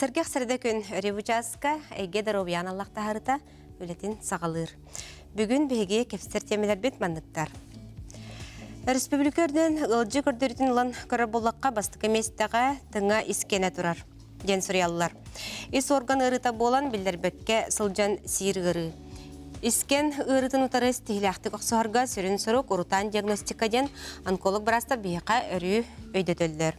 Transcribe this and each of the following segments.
Сэргэх сэрдэ күн Ревучаска эйгэ доруобуйаан аллах таһарыта үлэтин саҕалыыр. Бүгүн биһиги кэпсэтэр тиэмэлэрбит манныктар. Республика үрдүнэн ыалдьы көрдөрүүтүн ылан көрөр буоллахха бастакы миэстэҕэ тыҥа искэнэ турар диэн суруйаллар. Ис орган ыарыыта буолан биллэрбэккэ сылдьан сиир ыарыы. Искэн ыарыытын утары тиһилээхтик охсуһарга сүрүн сорук урутаан диагностика диэн онколог быраастар биһиэхэ өрүү өйдөтөллөр.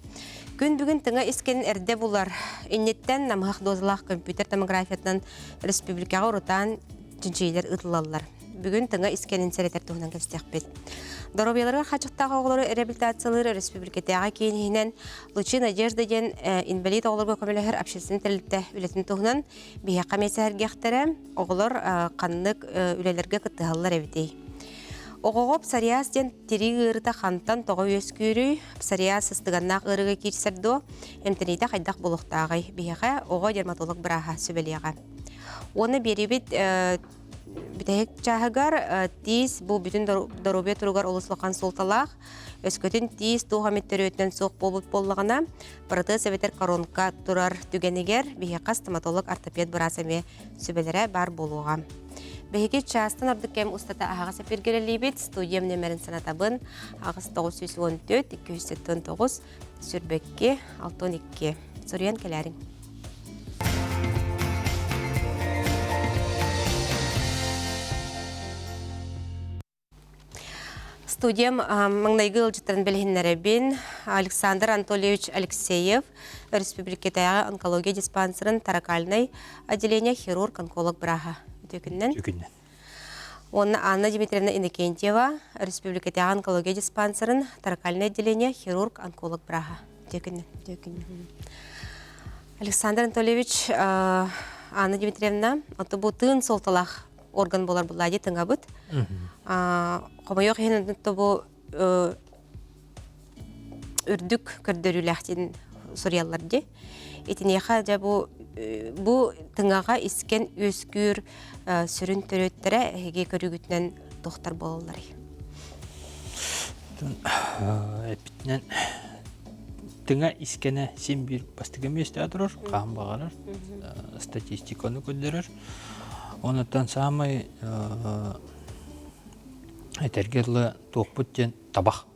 Күн бүгүн тыҥа искэнин эрдэ булар. Инниттэн намыһах дозалаах компьютер томографиятынан республикаҕа урутаан чинчийиилэр ыытыллаллар. Бүгүн тыҥа искэнин сэрэтэр туһунан кэпсиэхпит. Доруобуйаларыгар хааччахтаах оҕолору реабилитациялыыр республикатааҕы киин иһинэн Лучи Надежда диэн инбэлиит оҕолорго көмөлөһөр общественнай тэрилтэ үлэтин туһунан биһиэхэ эмиэ сэһэргиэхтэрэ. Оҕолор ханнык үлэлэргэ кыттыһаллар эбитий? Оҕоҕо псориаз диэн тирии ыарыыта хантан тоҕо үөскүүрүй? Псориаз сыстыганнаах ыарыыга киирсэр дуо? Эмтэниитэ хайдах буолуохтааҕый? Биһиэхэ оҕо дерматолог бырааһа сүбэлиэҕэ. Уонна биэрибит бүтэһик чааһыгар тиис бу бүтүн доруобуйа туругар олус улахан суолталаах. Өскөтүн тиис туох эмит төрүөтүнэн суох буолбут буоллаҕына, протез эбэтэр коронка турар түгэнигэр биһиэхэ стоматолог ортопед быраас эмиэ сүбэлэрэ баар буолуоҕа. Биһиги чаастан ордук кэм устата аһаҕас эпиргэлэлиибит. Студиям нөмерин санатабын. 8914 279 22 62. Суруйан кэлээриҥ. Студиям маҥнайгы ыалдьыттарын билиһиннэрэбин. Александр Анатольевич Алексеев, Өрөспүүбүлүкэтээҕи онкология диспансерын таракальнай отделение хирург-онколог бырааһа. Үтүө күнүнэн. Үтүө күнүнэн. Уонна Анна Дмитриевна Иннокентьева, Өрөспүүбүлүкэтээҕи онкология диспансерын таракальнай отделение хирург-онколог бырааһа. Үтүө күнүнэн. Үтүө күнүнэн. Александр Анатольевич, Анна Дмитриевна, ото бу тыын суолталаах орган буолар булла дии тыҥабыт. Хомойуох иһин бу үрдүк көрдөрүүлээх диэн суруйаллар дии. Итиниэхэ дьэ бу бу тыҥаҕа искэн үөскүүр сүрүн төрүөттэрэ эһиги көрүүгүтүнэн туохтар буолалларый? Эппитинэн тыҥа искэнэ син биир бастакы миэстэҕэ турар, хаһан баҕарар статистиканы көрдөрөр. Онуттан саамай этэргэ дылы туохпут диэн табах.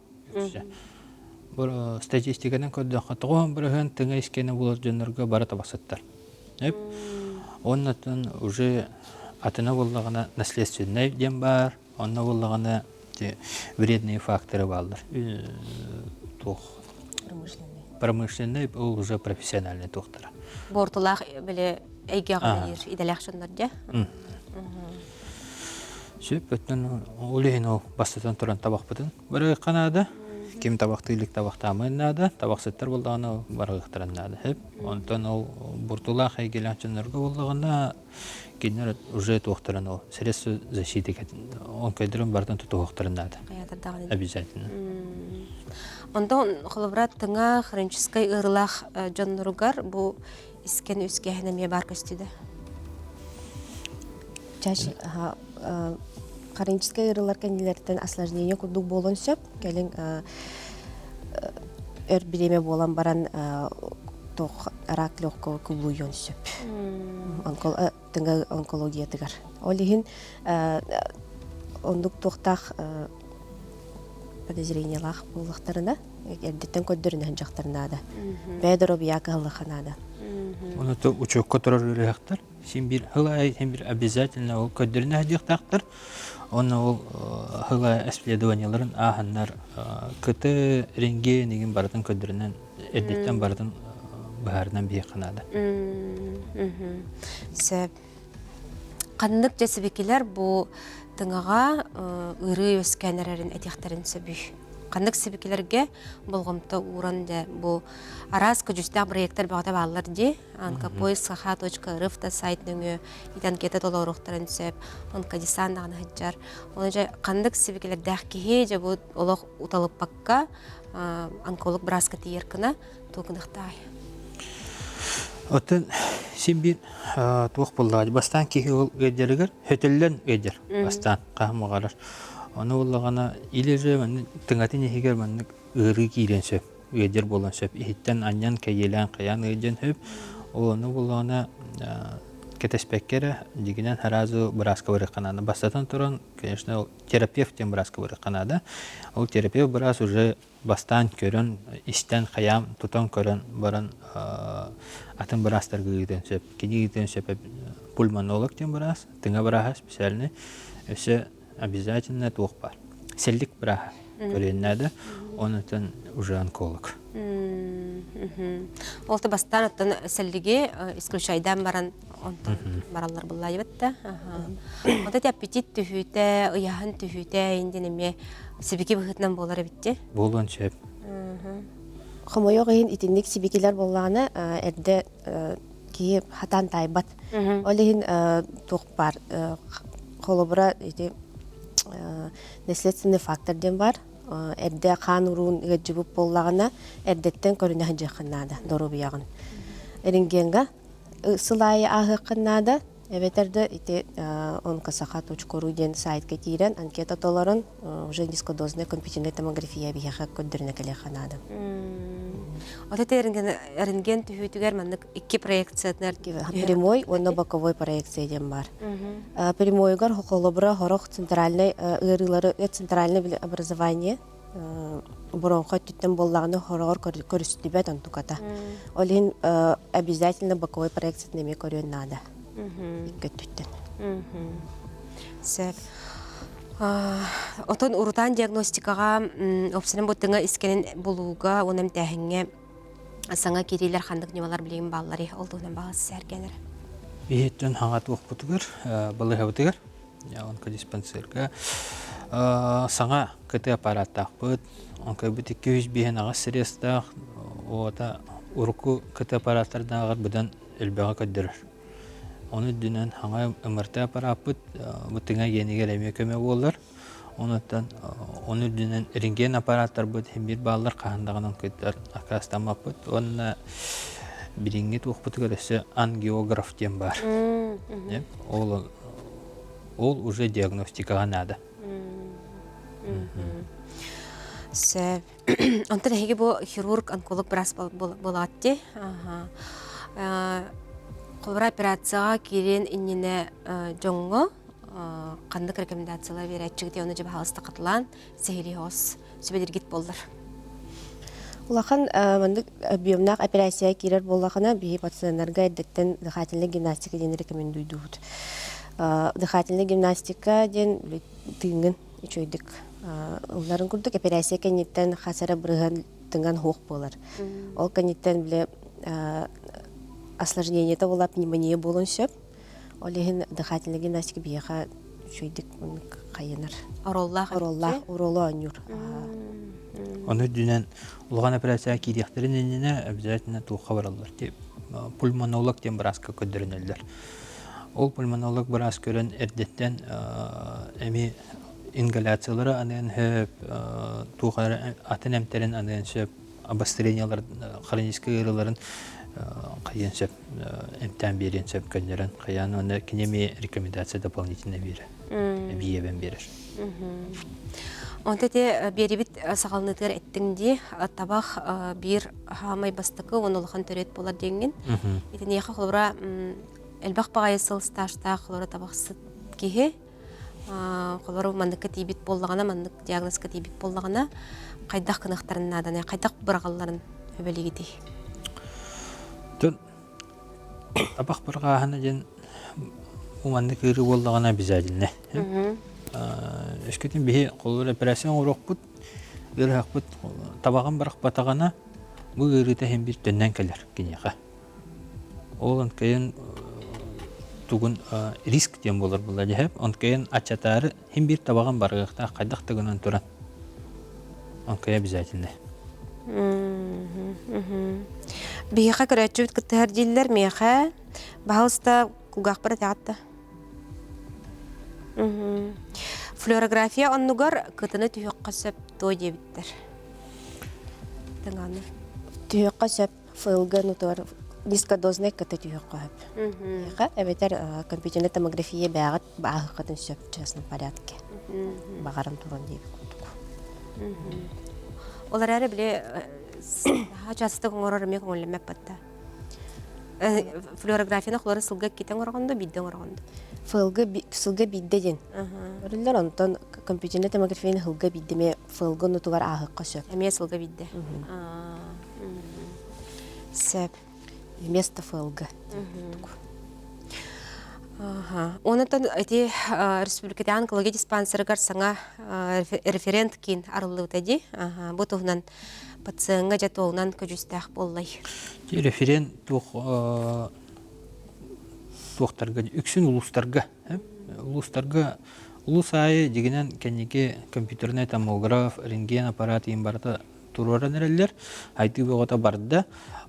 Статистиканан көрдөххө, 90% тыҥа искэнэ буолар дьоннорго бары табахсыттар. Оннотон уже атына буоллаҕына наследственнай диэн баар, онно буоллаҕына вредные факторы бааллар. Туох промышленный ол уже профессиональный туохтара. Буортулаах били эйгэҕэ үлэлиир идэлээх дьоннор дьэ. Сөп өттүн ол иһин ол бастатан туран табахпытын барыахха наада. Ким табахтыы илик табахтаамыан наада, табахсыттар буоллаҕына барыахтарын наада. Сөп. Онтон ол буртулаах эйгэлээх дьоннорго буоллаҕына кинилэр уже туохтарын ол средства защиты онкойдорун барытын тутуһуохтарын наада. Обязательно. Онтон холобура тыҥа хроническай ыарыылаах дьонноругар бу искэн үскэһин эмиэ баар көстүдэ. Чаще хроническай ыарыылар кэннилэриттэн осложнение курдук буолуон сөп. Кэлин өр бириэмэ буолан баран туох рак легкого кубулуйуон сөп. Тыҥа онкологиятыгар. Ол иһин оннук туохтаах подозрениелаах буоллахтарына эрдэттэн көрдөрүнэ сылдьахтар наада. Бэйэ доруобуйа кыһаллыахха наада. Оны учуокка турар ыарыһахтар син биир хыл аайы син биир обязательно ол көрдөрүнэ сылдьыахтаахтар. Уонна ол хыл аайы исследованиеларын ааһаннар КТ, рентген игин барытын көрдөрүнэн эрдэттэн барытын быһаарынан биһиэххэ наада. Сөп. Ханнык дьэ сибикилэр бу тыҥаҕа ыарыы үөскээн эрэрин этиэхтэрин сөбүй? Ханнык сибикилэргэ болҕомто ууран дьэ бу араас көдьүүстээх проектар бөҕөтө бааллар дии. Онкопоиск.саха.рф да сайт нөҥүө ити анкета толоруохтарын сөп. Онкодесант даҕаны сылдьар. Оны дьэ ханнык сибикилэрдээх киһи дьэ бу олох уталыппакка онколог бырааска тиийэр гына тугунахтаай. Оттон син биир туох буоллаҕа бастаан киһи ол ыалдьарыгар хөтөллөн ыалдьар бастаан хаһан баҕарар. Ону буоллаҕына или же маннык тыҥатын иһигэр маннык ыарыы киириэн сөп, ыалдьар буолуон сөп. Иһиттэн анньан кэйиэлээн хайаан ыалдьан сөп. Ол ону буллаҕына кэтэспэккэ эрэ дьигинэн сразу бырааска барыахха наада. Бастатан туран, конечно, ол терапевт диэн бырааска барыахха наада. Ол терапевт быраас уже бастаан көрөн, истэн, хайаан тутан көрөн баран атын быраастарга ыытыан сөп. Кини ыытыан сөп пульмонолог диэн быраас, тыҥа бырааһа специальный. Өссө обязательно туох баар. Сэллик бырааһа көрүөн наада. Онутан уже онколог. Ол да бастаан оттон сэллиги исключайдаан баран онтон бараллар буллаайбыт да. Вот эти аппетит түһүүтэ, ыйаһын түһүүтэ индин эмиэ сибики быһыытынан буолар эбитти. Буолуон сөп. Хомойуох иһин итинник сибикилэр буоллаҕына эрдэ киһи хатаан таайбат. Ол иһин туох баар холобура ити наследственный фактор диэн баар. Эрдэ хаан уруун ыалдьыбыт буоллаҕына эрдэттэн көрүнэ сылдьыаххын наада доруобуйаҕын. Рентгенга сыл аайы ааһыаххын наада. Эбэтэр да ити онкосаха.ру диэн сайтка киирэн анкета толорон уже низкодозная компьютерная томография биһиэхэ көрдөрүнэ кэлиэххэ наада. Вот это рентген түһүүтүгэр маннык икки проекциятынар прямой уонна боковой проекция диэн бар. Прямойугар холобура хорох центральный ыарыылары центральное образование Бронхо өттүттэн буоллаҕына хороҕор көрүстүбэт онтуката. Ол иһин обязательно боковой проекциятын эмиэ көрүөн наада. Икки өттүттэн. Сөп. Отон урутаан диагностикаҕа опсанан бу тыҥа искэнин булууга уонна эмтээһиҥҥэ саҥа киириилэр ханнык ньымалар билигин баалларый? Ол туһунан баҕас сэргэнэр. Биһиттэн хаҥатыахпытыгар, балыыһабытыгар онкодиспансерга саҥа КТ аппараттаахпыт. Онкобут 205 средстаах уота урукку КТ аппараттардааҕар быдан элбэҕи көрдөрөр. Ону үрдүнэн хаҥа МРТ аппарааппыт бу тыҥа гиэнигэр эмиэ көмө буолар. Онуттан ону үрдүнэн рентген аппараттарбыт син биир бааллар хаһан даҕаны кыттар аккаастаммаппыт. Уонна билиҥҥи туохпутугар өссө ангиограф диэн баар. Ол ол уже диагностикаҕа наада. Сөп. Онтон эһиги бу хирург, онколог быраас буолаатти. Холобура операцияҕа киириэн иннинэ дьоҥҥо ханнык рекомендациялар биэрээччигит ону дьэ баһаалыста хатылаан сэһилии оҕус сүбэлиргит буоллар. Улахан маннык объемнаах операция киирэр буоллаҕына, биһи пациеннарга эрдэттэн дыхательная гимнастика диэн рекомендуйдуубут. Дыхательная гимнастика диэн тыыҥҥын үчүгэйдик ылларын курдук эпэрээссийэ кэнниттэн хас эрэ бырыһыан тыҥан суох буолар. Ол кэнниттэн бile осложнениета буолла пневмония буолуон сөп. Ол иһин дыхательная гимнастика биһиэхэ үчүгэйдик хайынар. Ороллаах. Ороллаах, оролу оонньуур. Ону үрдүнэн улахан операцияҕа киириэхтэрин иннинэ обязательно туохха бараллар пульмонолог диэн бырааска көрдөрүнэллэр. Ол пульмонолог быраас көрөн эрдэттэн эми ингаляциялары аныан сөп, туох эрэ атын эмтэрин аныан сөп, обострениялар хроническай ыарыыларын хайыан сөп, эмтээн биэриэн сөп көннөрөн хайаан уонна кини эмиэ рекомендация дополнительно биэрэр, эбии эбэн биэрэр. Онто ити биэрибит саҕаланыытыгар эттиҥ дии, табах биир хаамай бастакы уонна улахан төрүөт буолар диэҥҥин. Итиниэхэ холобура элбэх баҕайы сыл стажтаах холобура табахсыт киһи холобура манныкка тиийбит буоллаҕына, маннык диагнозка тиийбит буоллаҕына, хайдах гыныахтарын нааданы, хайдах быраҕалларын өбөлигитий? Тон табах бырҕааһына диэн маннык ыарыы буоллаҕына обязательно. Өскөтүн биһи холобура операция оҥоруохпут, ыарыһахпыт табаҕын бырахпатаҕына, бу ыарыыта иһин биир төннөн кэлэр киниэхэ. Ол онкайын тугун риск диэн буолар буолла дьэһэп. Онкайын аччатаары иһин биир табаҕын барыахтаах хайдах да гынан туран. Онкай обязательно. Биһиэхэ көрөөччүбүт кыттыһар дииллэр миэхэ. Баһалыста кулгаахпар этэҕит да. Флюорография оннугар кытыны түһүөххэ сөп дуо диэбиттэр. Тыҥааны. Түһүөххэ сөп. ФЛГ нутугар низкодозный кыта түһүөххэ сөп. Миэхэ эбэтэр компьютерная томография бээҕит бааһыххытын сөп честно порядке. Баҕаран туран диэбит курдук. Ол эрээри били наһаа часто оҥорор эмиэ көҥүллэммэт батта. Флюорографияны холоро сылга иккитэ оҥороҕун да, биирдэ оҥороҕун да? ФЛГ сылга биирдэ диэн. Көрүллэр, онтон компьютернай томографияны сылга биирдэ эмиэ ФЛГ оннутугар ааһыахха сөп. Эмиэ сылга биирдэ. Сөп. Вместо ФЛГ. Онтон ити республикатааҕы онкология диспансерыгар саҥа референт киин арыллыбыта дии. Бу туһунан пациеҥҥа дьэ туолунан көдьүүстээх буоллай. Референт туох туохтарга үксүн улуустарга улуустарга улуус аайы дьигинэн кэнники компьютернай томограф, рентген аппарат иин барыта туруоран эрэллэр. Айтыы бөҕөтө барда.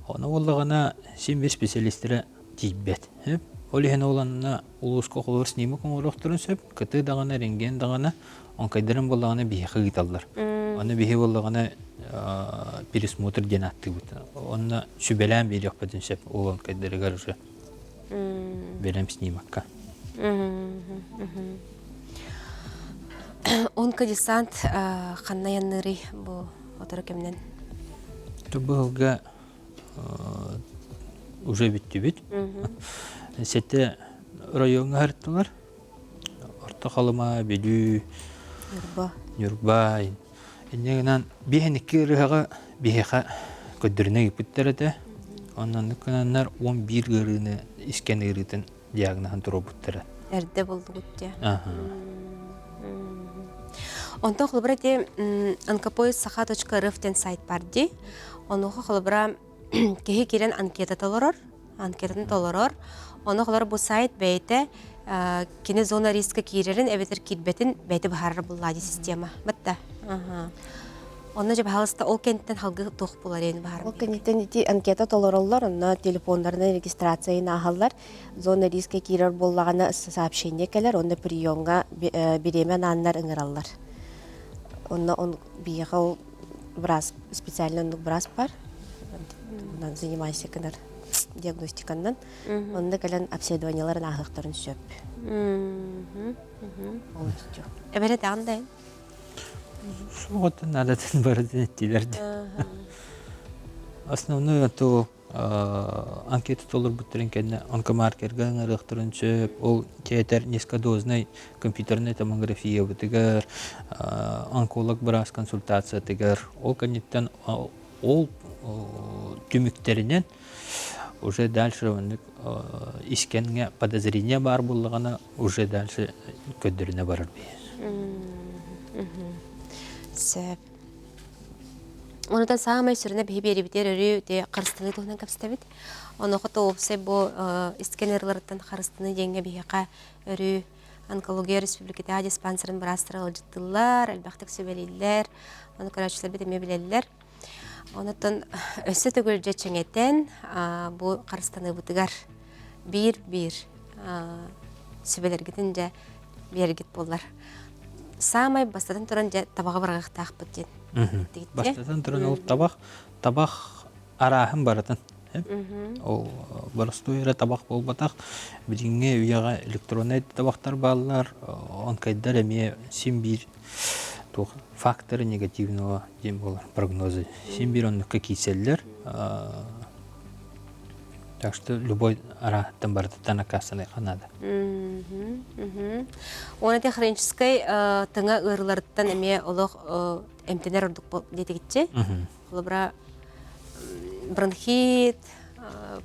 Ону буоллаҕына син биир специалистэрэ тиийбэт. Ол иһин ол онно улууска холобур снимок оҥоруохтарын сөп, кытыы даҕаны, рентген даҕаны, оҥкайдарын буоллаҕына биһиэхэ ыыталлар. Ону биһи буоллаҕына пересмотр диэн ааттыыбыт. Онно сүбэлээн биэриэхпитин сөп ол оҥкайдарыгар уже бэлэм снимокка. Онкодесант ханна айанныырый бу отору кэмнэн? Быһылга уже бүттүбүт. Сэтэ райоҥҥа һырыттылар. Орто Халыма, Бүлүү, Ньурба. Ньурба. Инньэ гынан биэһин икки ырыһаҕы биһиэхэ көрдөрүнэ ыыппыттар этэ. Оннук гынаннар 11 ыарыыны искэн ыарыытын диагноһын туруорбуттара. Эрдэ булдугут дии. Онтон холобура ити онкопоиск.саха.рф диэн сайт бар дии. Онуоха холобура киһи киирэн анкета толорор, анкетатын толорор. Ону холобура бу сайт бэйэтэ кини зона риска киирэрин эбэтэр киирбэтин бэйэтэ быһаарар буллаа дии система. Батта. Онно дьэ баһаалыста ол кэнниттэн халгы туох булар эн баһаар. Ол кэнниттэн ити анкета толороллор, онно телефоннарынан регистрацияны ааһаллар. Зона риска киирэр буоллаҕына сообщение кэлэр, онно приемҥа бириэмэ анааннар ыҥыраллар. Онно он биһиэхэ ол быраас специально оннук быраас бар. Онон занимайся гынар диагностиканнан. Онно кэлэн обследованиеларын ааһыахтарын сөп. Полностью. Эбэрэ даҕан да Суоҕуттан наадатын барытын эттилэр дии. Основной то анкета толорбуттарын кэннэ онкомаркерга ыҥырыахтарын сөп. Ол театр низкодозный компьютернай томографиябытыгар, онколог быраас консультациятыгар, ол кэнниттэн ол түмүктэринэн уже дальше оннук искэнҥэ подозрение баар буоллаҕына уже дальше көрдөрүнэ барар биһи. Сөп. Онутан саамай сүрүнэ биһи биэрибитигэр өрүү те харыстаныы туһунан кэпсэтэбит. Онуоха тоопсай бу искэн ыарыыларыттан харыстаныы диэҥҥэ биһиэхэ өрүү онкология республикатааҕы диспансерын быраастара ыалдьыттыыллар, элбэхтик сүбэлииллэр, ону көрөөччүлэрбит эмиэ билэллэр. Онуттан өссө төгүл дьэ чэҥэтэн бу харыстаныыбытыгар биир-биир сүбэлэргитин дьэ биэргит буоллар. Саамай бастатан туран дьэ табаҕы быраҕыахтаахпыт диэн. Бастатан туран ол табах табах арааһын барытын. Ол боростуой эрэ табах буолбатах. Билиҥҥи үйэҕэ электроннай табахтар бааллар, онкайдар эмиэ син биир туох факторы негативного диэн буолар прогнозы. Син биир оннукка киирсэллэр. Так что любой арааһыттан барытыттан аккаастаныахха наада. Уонна ити хроническай тыҥа ыарыыларыттан эмиэ олох эмтэнэр ордук диэтигитчи. Холобура, бронхит,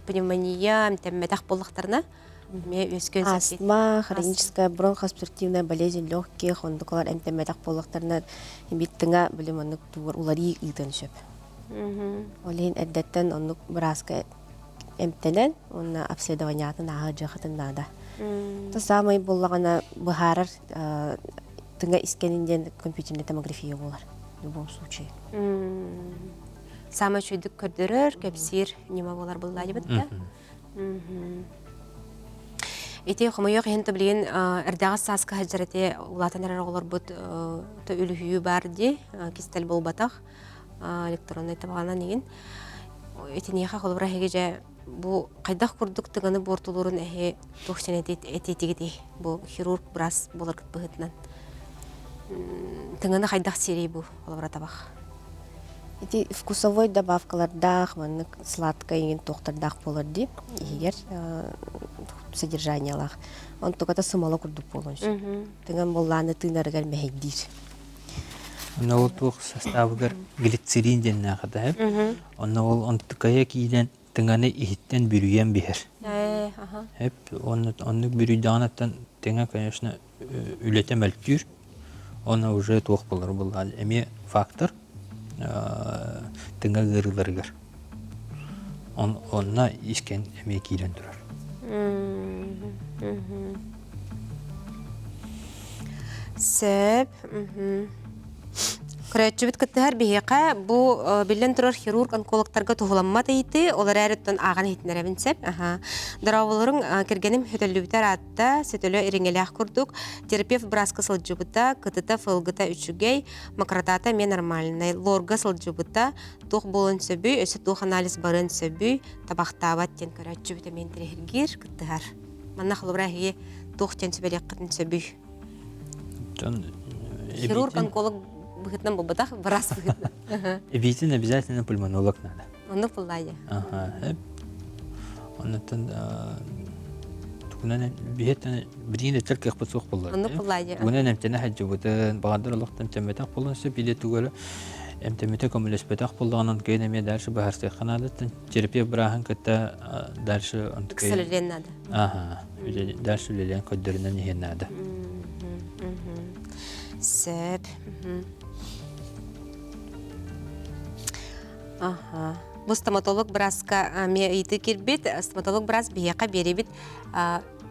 пневмония эмтэммэтэх буоллахтарына эмиэ үөскүөн сөп. Астма, хроническая бронхообструктивная болезнь легких, оннукалар эмтэммэтэх буоллахтарына биир тыҥа билим оннук тугар уларыы ыытан сөп. Ол иһин эрдэттэн оннук бырааска эмтэнэн уонна обследованиятын ааһа дьыахатын наада. То самый буоллаҕына быһаарар тыҥа искэнин диэн компьютерная томография буолар в любом случае. Саамай үчүгэйдик көрдөрөр, кэпсиир ньыма буолар буллаадьыбыт да. Ити хомойуох иһин билигин эрдэҕэс сааска сылдьар ити улаатан эрэр оҕолорбут үлүһүйүү баар дии, кистэл буолбатах. Электроннай табаҕанан игин. Итиниэхэ холобура эһиги дьэ бу хайдах курдук тыганы буортулуурун эһи туох син этиитигитий бу хирург быраас буоларгыт быһыытынан тыҥаны хайдах сиэрий бу холобура табах? Ити вкусовой добавкалардаах, маннык сладкай иҥин туохтардаах буолар дии, иһигэр содержаниелаах. Онтуката сымала курдук буолуон сөп. Тыҥан буоллааны тыынарыгар мэһэйдиир. Онно ол туох составыгар глицерин диэннээх этэ. Онно ол онтукайа киирэн тыҥаны иһиттэн бүрүйэн биһэр. Эп оннук бүрүйдэҕинэттэн тыҥа, конечно, үлэтэ мөлтүүр. Оны уже туох болар булла эмиэ фактор тыҥа ыарыыларыгар. Онно искэн эмиэ киирэн турар. Сөп. Көрөөччүбүт кыттыһар биһиэхэ бу биллэн турар хирург-онкологтарга туһуламмат ыйытыы, ол эрээри оттон ааҕан иһитиннэрэбин сөп. Дорооболоруҥ, кэргэним сөтөллүбүтэ ыраатта, сөтөлө ириҥэлээх курдук, терапевт бырааска сылдьыбыта, кытыта, фылгыта үчүгэй, мокротата эмиэ нормальнай, лорга сылдьыбыта, туох буолуон сөбүй, өссө туох анализ барыан сөбүй, табахтаабат диэн көрөөччүбүт эмиэ интэриэһиргиир, кыттыһар. Манна холобура эһиги туох диэн сүбэлиэххитин сөбүй? Дьон Хирург, онколог быһыытынан буолбатах, быраас быһыытынан. Эбиитин обязательно пульмонолог надо. Оннук буллаайа. Ага. Оннуттан тугунан биһиэттэн билигин этэр кыахпыт суох буоллар. Оннук буллаайа. Тугунан эмтэнэ сылдьыбытын, баҕардар олохтон эмтэммэтэх буолуон сөп, или тугу эрэ эмтэммитэ көмөлөспөтөх буоллаҕынан кыайан эмиэ дальше быһаарсыахха наадаттан терапевт бырааһын кытта дальше Ыксалэлиэн наада. Ага. Дальше үлэлээн көрдөрүнэн иһиэн наада. Сөп. Аха. Бу стоматолог бырааска эмиэ ыйытыы киирбит. Стоматолог быраас биһиэхэ биэрибит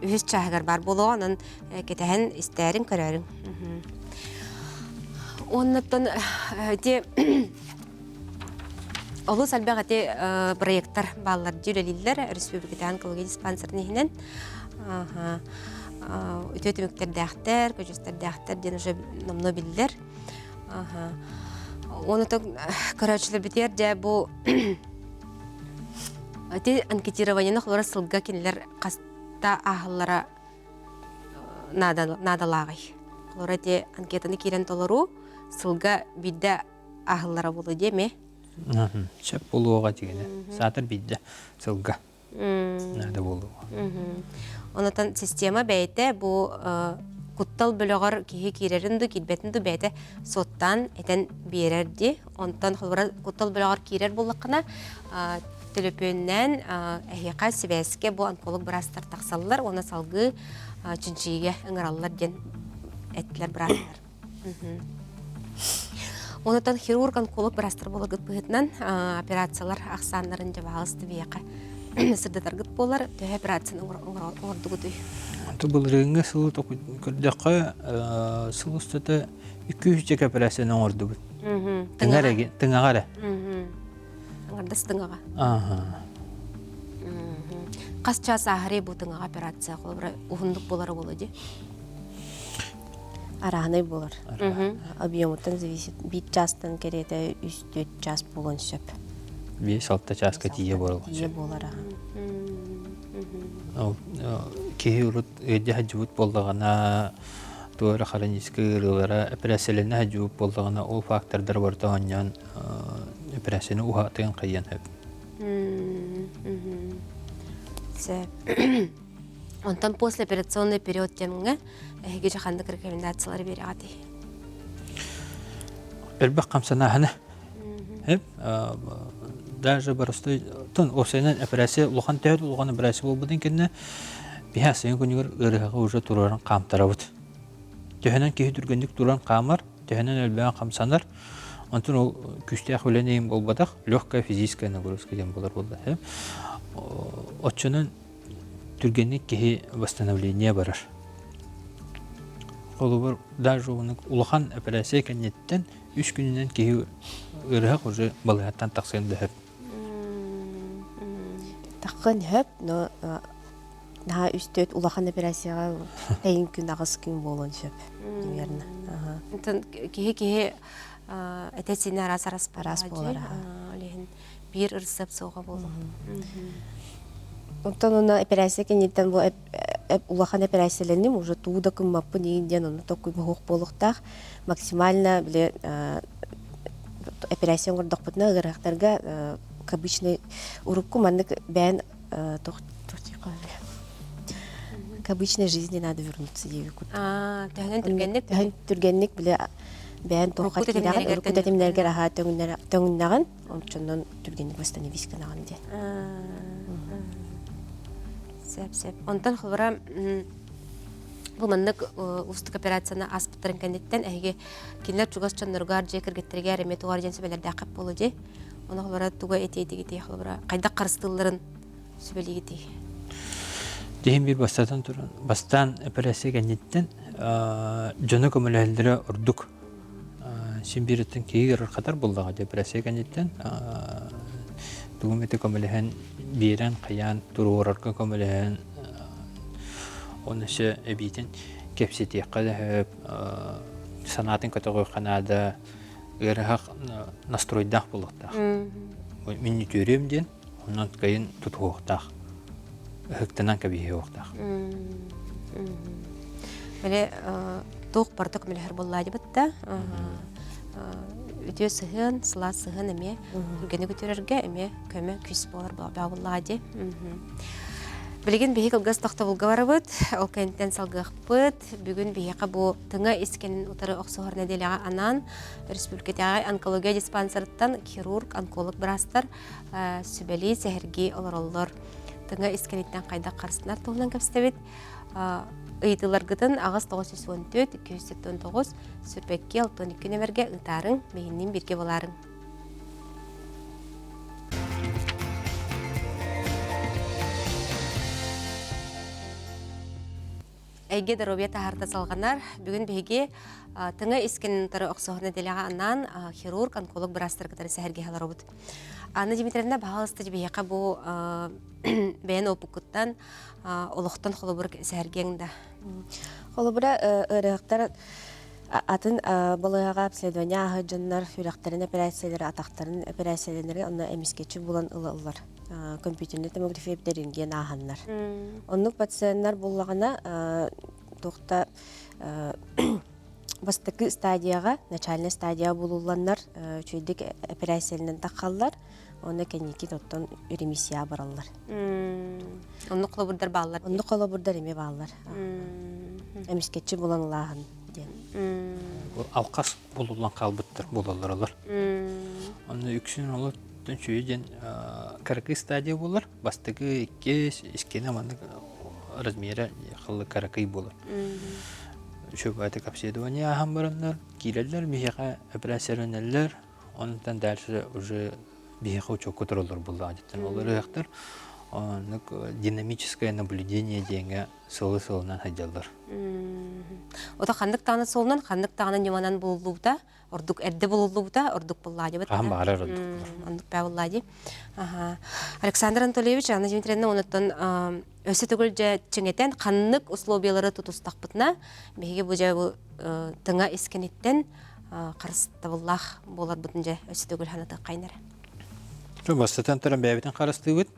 үһүс чааһыгар баар буолуоҕа, онон кэтэһэн истээрин көрөөрүҥ. Оннуттан ити Олус элбэх ити проекттар бааллар дии үлэлииллэр республикатааҕы онкология диспансерын иһинэн. Үтүө түмүктэрдээхтэр, көдьүүстэрдээхтэр диэн уже номнуо биллэр. Оны көрөөччүлэрбитигэр дьэ бу ити анкетированиены холоро сылга кинилэр хаста ааһаллара наадалааҕый. Холоро ити анкетаны киирэн толоруу сылга биирдэ ааһыллара буолуо диэ эмиэ. Сөп буолуоҕа дигинэ. Саатар биирдэ сылга наада буолуоҕа. Онотон система бэйэтэ бу куттал бөлөҕөр киһи киирэрин ду киирбэтин ду бэйэтэ суоттаан этэн биэрэр ди. Онтон холобура куттал бөлөҕөр киирэр буоллаххына төлөпүөннээн эһиэхэ сибээскэ бу онколог быраастар тахсаллар уонна салгыы чинчийиигэ ыҥыраллар диэн эттилэр быраастар. Онутан хирург, онколог быраастар буоларгыт быһыытынан операциялар ахсааннарын дьэ баһаалыста биһиэхэ сырдатаргыт буолар. Төһө операцияны оҥордугутуй? Былырыыҥҥы сылы көрдөххө, сыл устата 200 операцияны оҥордубут. Тыҥаҕа эрэ. Аҥардас тыҥаҕа. Хас чаас ааһарый бу тыҥаҕа операция холобура уһуннук буолара буолуо дии? Арааһынай буолар. Объемуттан зависит. Биир чаастан кэриэтэ үс-түөрт чаас буолуон сөп. 5-6 чааска тиийэ буолар. Тиийэ буолар. Ол киһи урут ыалдьа сылдьыбыт буоллаҕына, туох эрэ хроническай ыарыылара эпэрээссийэлэнэ сылдьыбыт буоллаҕына, ол фактордар барыта оонньоон эпэрээссийэни уһаатыан хайыан сөп. Сөп. Онтон послеоперационный период кэмҥэ эһиги дьэ ханнык рекомендациялары биэрэҕитий? Элбэх хамсанааһыны. Даже боростой тон уопсайынан операция улахан төһө улахан операция буолбутун кэннэ биһи асыйын күнүгэр ыарыһаҕы уже туруоран хаамтарабыт. Төһөнөн киһи түргэнник туран хаамар, төһөнөн элбэҕин хамсанар, онтон ол күүстээх үлэ нэйин буолбатах, легкая физическая нагрузка диэн буолар буолла. Оччонон түргэнник киһи восстановление барар. Холобур, даже улахан операция кэнниттэн үс күнүнэн киһи ыарыһах уже балыыһаттан тахсыан да сөп. Таххын сөп, но наһаа үс-төрт улахан операцияҕа тэйин күн аҕыс күн буолуон сөп, примерно. Онтон киһи-киһи этэ-сиинэ араас-араас араас буолар. Ол иһин биир ырысыап суоҕа буолуо. Онтон уна операция кэнниттэн бу улахан операцияланным, уже туу да кыммаппын иин диэн ону токуй буолуохтаах. Максимально били. Операция оҥордохпутуна ыарыһахтарга к обычной урукку маннык бэйэн к обычной жизни надо вернуться диэбиккут. Төһөнөн түргэнник? Төһөн түргэнник бile бэйэн туохха киирэҕин, урукку тэтимнэргэр аһаа төҥүннэҕин, ончоннон түргэнник восстановись гынаҕын диэн. Сөп, сөп. Онтон холобура бу маннык уустук операцияны ааспыттарын кэнниттэн эһиги кинилэр чугас дьонноругар, дьиэ кэргэттэригэр эмиэ тугар диэн сүбэлэрдээххит буолуо дии. Ону холобура туга этиэтигитий холобура хайдах харыстыылларын сүбэлиигитий? Диһин биир бастатан туран, бастаан операция кэнниттэн дьону көмөлөһөллөрө ордук. Син биириттэн киһи ыарырҕатар буоллаҕа дии операция кэнниттэн тугум ити көмөлөһөн биэрэн хайаан туруорарга көмөлөһөн оны өссө эбиитин кэпсэтиэххэ да сөп санаатын көтөҕүөххэ наада ыарыһах настройдаах буолуохтаах мин үтүөрүөм диэн онон кыайын тутуһуохтаах ыһыктанан кэбиһиэхтээх Били туох барыта көмөлөһөр буоллаа дебит да үтүө сыһыан, сылаас сыһыан эмиэ түргэни көтөрөргө эмиэ көмө күүс буолар буоллаа дии. Билигин биһи кылгас тохтобулга барабыт, ол кэнниттэн салгыахпыт. Бүгүн биһиэхэ бу тыҥа искэнин утары охсуһар нэдиэлэҕэ анаан республикатааҕы онкология диспансерыттан хирург, онколог быраастар сүбэлии, сэһэргии олороллор. Тыҥа искэниттэн хайдах харыстанар туһунан кэпсэтэбит. Ыйытыыларгытын 8 914 279 22 62 нөмергэ ыытаарыҥ, биһинниин бииргэ буолаарыҥ. Эйгэ доруобуйа таһаарта салҕанар. Бүгүн биһиги тыҥа искэнин утары охсуһар нэдиэлэҕэ анаан хирург, онколог быраастары кытары сэһэргэһэ олоробут. Анна Дмитриевна, баһаалыста биһиэхэ бу бэйэн опуккуттан олохтон холобур сэһэргиэҥ да. Холобура ыарыһахтар атын балыыһаҕа обследование ааһар дьоннор сүрэхтэрин эпэрээссийэлэрэ, атахтарын эпэрээссийэлэнэри онно эмискэччи булан ылаллар. Компьютерный томография эбэтэр рентген ааһаннар. Оннук пациеннар буллаҕына туохта бастакы стадияҕа, начальная стадияҕа булулланнар үчүгэйдик эпэрээссийэлэнэн таххаллар. Онно кэнники оттон ремиссия бараллар. Оннук холобурдар бааллар. Оннук холобурдар эмиэ бааллар. Эмискэччи булан ылааһын диэн. Алқас булуллан хаалбыттар буолаллар олор. Онно үксүн олор үчүгэй диэн кыракый стадия буолар. Бастакы иккис искини маннык размера халлы кыракый буолар. Үчүгэй обследование ааһан бараннар киирэллэр биһиэхэ операцияланэллэр Онтон дальше уже биһиэхэ учуокка тураллар буоллаҕа дьиттэн ол ырыһахтар оннук динамическое наблюдение диэҥҥэ сылы-сылынан сылдьаллар. Ото ханнык даҕаны суолунан, ханнык даҕаны ньыманан булуллубута, ордук эрдэ булуллубута, ордук буллаадьыбыт. Хаһан баҕарар ордук булар. Оннук баа буллаадьы. Александр Анатольевич, Анна Дмитриевна онуттан өссө төгүл дьэ чиҥэтэн ханнык условиялары тутустахпытына, биһиги бу дьэ бу тыҥа искэниттэн харыстабыллаах буоларбытын дьэ өссө төгүл санатыаххайын эрэ. Бастатан туран бэйэбитин харыстыыбыт.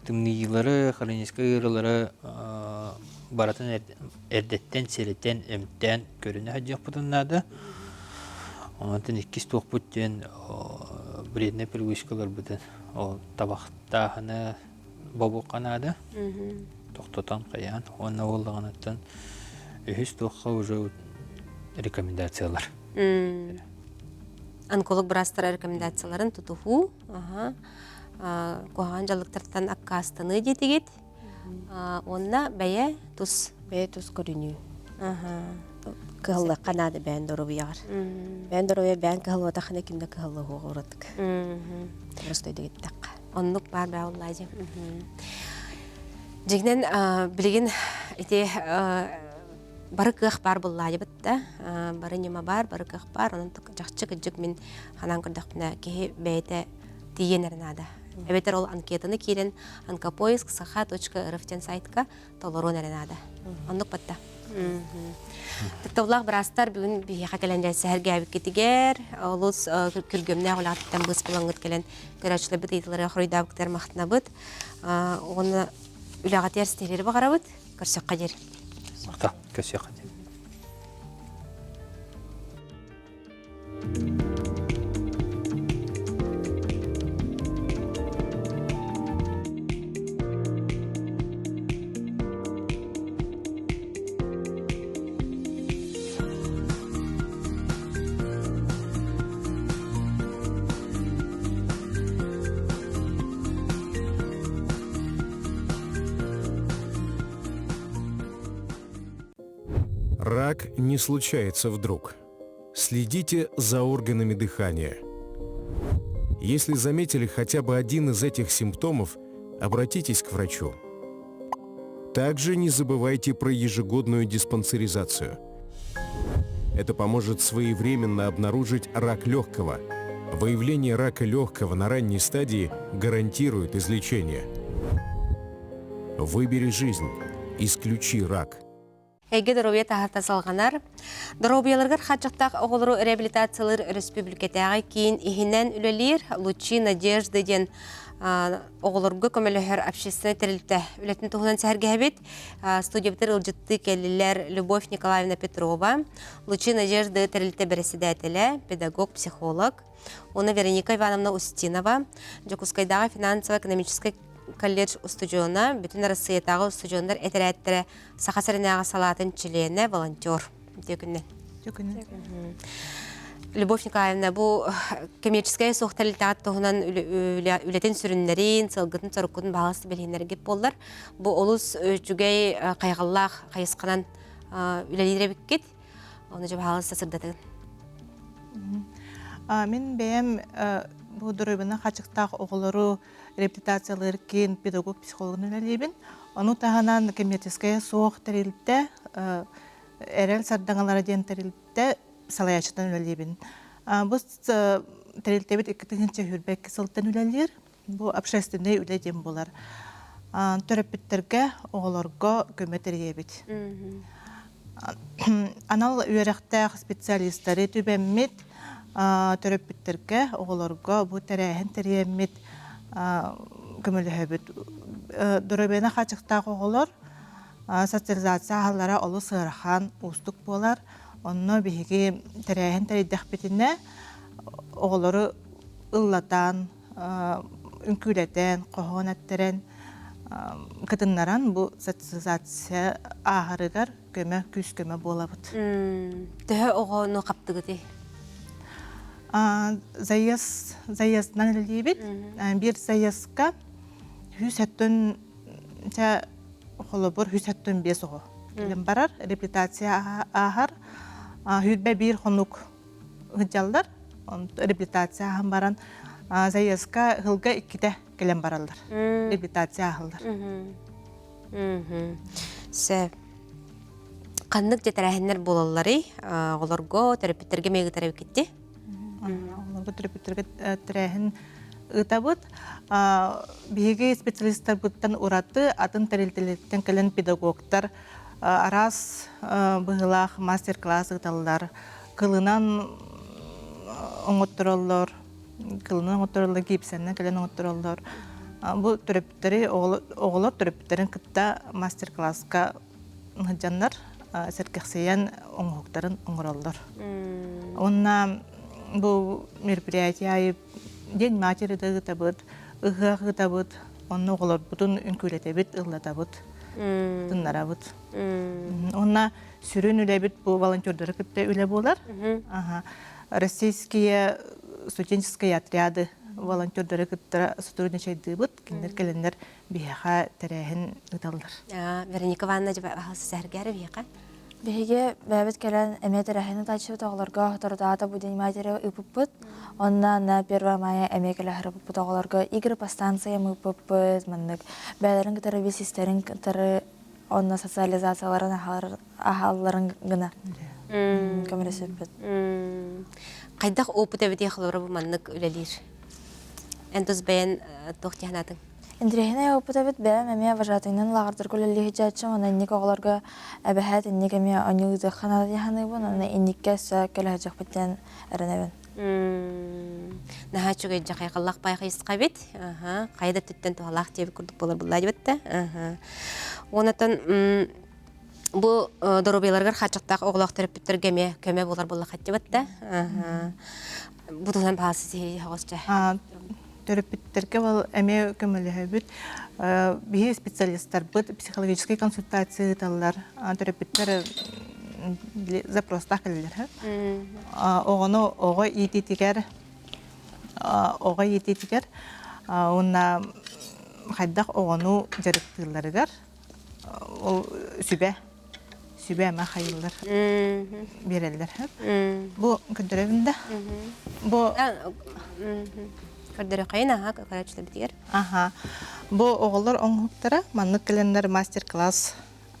Тымныйыылары, хроническай ыарыылары барытын эрдэттэн, сирэтэн, эмтээн көрүнэ сылдьыахпытын наада. Онтон иккис туохпут диэн вреднай привычкаларбытын ол табахтааһыны бобуохха наада. Тохтотон хайаан уонна буоллаҕыныттан үһүс туохха уже рекомендациялар. Онколог быраастара рекомендацияларын тутуһуу, куһаҕан дьаллыктартан аккаастаныы диэтигит. Уонна бэйэ тус бэйэ тус көрүнүү. Кыһаллыахха наада бэйэн доруобуйаҕар. Бэйэн доруобуйа бэйэн кыһаллыбатаххына ким да кыһаллыһуоҕа уратык. Просто дэгиттэххэ. Оннук баар баа буоллаа дьэ. Дьиҥинэн билигин ити бары кыах баар буоллаадьыбыт да бары ньыма баар, бары кыах баар. Онон чахчы кырдьык мин ханаан көрдөхпүнэ киһи бэйэтэ тиийэн эрэ наада. Эбэтэр ол анкетаны киирэн онкопоиск саха.рф диэн сайтка толоруон эрэ наада. Оннук батта. Тапталлаах быраастар бүгүн биһиэхэ кэлэн сэһэргээбиккитигэр олус күргүөмнээх үлэҕиттэн быыс булаҥҥыт кэлэн көрөөччүлэрбит ыйытыыларыгар хоруйдаабыккытыгар махтанабыт. Уонна үлэҕитигэр ситиһиилэри баҕарабыт. Көрсөххө диэри. Махтал. Көрсүөххэ диэри. Рак не случается вдруг. Следите за органами дыхания. Если заметили хотя бы один из этих симптомов, обратитесь к врачу. Также не забывайте про ежегодную диспансеризацию. Это поможет своевременно обнаружить рак легкого. Выявление рака легкого на ранней стадии гарантирует излечение. Выбери жизнь. Исключи рак. Эйгэ доруобуйа таһарта салҕанар. Доруобуйаларыгар хааччахтаах оҕолору реабилитациялыыр өрөспүүбүлүкэтээҕи киин иһинэн үлэлиир Лучи Надежды диэн оҕолорго көмөлөһөр общественнай тэрилтэ үлэтин туһунан сэһэргэһэбит. Студиябытыгар ыалдьыттыы кэллилэр Любовь Николаевна Петрова, Лучи Надежды тэрилтэ бэрэссэдээтэлэ, педагог-психолог, уонна Вероника Ивановна Устинова, Дьокуускайдааҕы финансово-экономическай колледж устудьуона, Бүтүн Арассыыйатааҕы устудьуоннар этэрээттэрэ Саха сиринээҕи салаатын чилиэнэ, волонтер. Үтүө күннэн. Үтүө күннэн. Любовь Николаевна, бу коммерческай суох тэрилтэҕит туһунан үлэтин сүрүннэрин, сылгытын-соруккутун баҕалас билиһиннэргит буоллар, бу олус үчүгэй хайҕаллаах хайысханан үлэлиир эбиккит. Ону дьэ баҕалас сырдатыгын. Мин бэйэм бу доруобуйаны хачыктаах оҕолору реабилитациялыыр киин педагог-психологынан үлэлиибин. Ону таһынан коммерческайа суох тэрилтэ Эрэл сардаҥалара диэн тэрилтэ салайааччытынан үлэлиибин. Бу тэрилтэбит 2022 сылтан үлэлиир. Бу общественнай үлэ диэн буолар. Төрөппүттэргэ, оҕолорго көмө тэрийэбит. Анал үөрэхтээх специалистары түбэммит, төрөппүттэргэ, оҕолорго бу тэрээһин тэрийэммит көмөлөһөбүт. Доруобуйаны хааччахтаах оҕолор социализация аһаллара олус ыарахан, уустук буолар. Онно биһиги тэрээһин тэрийдэхпитинэ, оҕолору ыллатан, үҥкүүлэтэн, хоһоон эттэрэн, кытыннаран бу социализация ааһарыгар көмө, күүс-көмө буолабыт. Төһө оҕону хаптыгытый? Заезд, заездынан үлэлиибит. Биир заездка үс өттүн холобур үс өттүн биэс оҕо кэлэн барар, реабилитация ааһар. Сүүрбэ биир хонук сылдьаллар. Реабилитация ааһан баран заездка сылга иккитэ кэлэн бараллар. Реабилитация ааһаллар. Сөп. Ханнык дьэ тэрээһиннэр буолалларый? Оҕолорго, төрөппүттэргэ эмиэ ыытар эбиккитти? Оҕолорго, төрөппүттэргэ тэрээһин ыытабыт. Биһиги специалистарбыттан ураты атын тэрилтэлэртэн кэлэн педагогтар араас быһыылаах мастер-класс ыыталлар. Кылынан оҥоттороллор, кылынан оҥоттороллор, гипсэннэн кэлэн оҥоттороллор. Бу төрөппүттэри, оҕолор төрөппүттэрин кытта мастер-класска сылдьаннар сэргэхсийэн оҥоһуктарын оҥороллор. Уонна бу мероприятие аайы День матери да ыытабыт, ыһыах ыытабыт, онно оҕолорбутун үҥкүүлэтэбит, ыллатабыт, тыннарабыт. Уонна сүрүн үлэбит бу волонтердары кытта үлэ буолар. Российские студенческие отряды волонтердары кытта сотрудничайдыыбыт. Кинилэр кэлэннэр биһиэхэ тэрээһин ыыталлар. Вероника Ивановна сэһэргээр биһиэхэ. Биһиги бэйэбит кэлэн эмиэ тэрээһин ыытааччыбыт оҕолорго соторутааҕыта бу День матери ыыппыппыт. Онно на 1 мая эмиэ кэлэ сырыппыт оҕолорго игры по станциям ыыппыппыт, маннык бэйэлэрин кытары билсистэрин кытары онно социализацияларын аһалларын гына көмөлөсүппүт. Хайдах опыт эбитий холобура бу маннык үлэлиир? Эн тус бэйэн туох дии Интэриэһинэй опыт эбит бэйэм эмиэ вожатыйынан лааҕырдарга үлэлии сылдьааччым, онон инник оҕолорго эбэһээт инник эмиэ оонньуу ыытыахха наада дии саныыбын, уонна инниккэ өссө кэлэһэдьэхпит диэн эрэнэбин. Наһаа үчүгэй дьахайхаллах бай хайысха эбит. Хайа да өттүттэн туһалаах диэбит курдук буолар буллаа дибит да. Онотон бу доруобуйаларыгар хааччахтаах оҕолоох төрөппүттэргэ эмиэ көмө буолар буоллахха дибит да. Бу туһунан баҕас сиһи хоҕосча. Төрөппүттэргэ ол эмиэ көмөлөһөбүт. Биһи специалистарбыт психологическай консультация ыыталлар. Төрөппүттэр запростаах кэлэллэр. Оҕону оҕо иитиитигэр оҕо иитиитигэр уонна хайдах оҕону дьарыктыылларыгар ол сүбэ. сүбэ-ама хайыллар биэрэллэр. Бу көрдөрөбүн да. Бу көрдөрөхөйүн аха көрөөччүлэрбитигэр. Аха. Бу оҕолор оҥоһуктара маннык кэлэннэр мастер-класс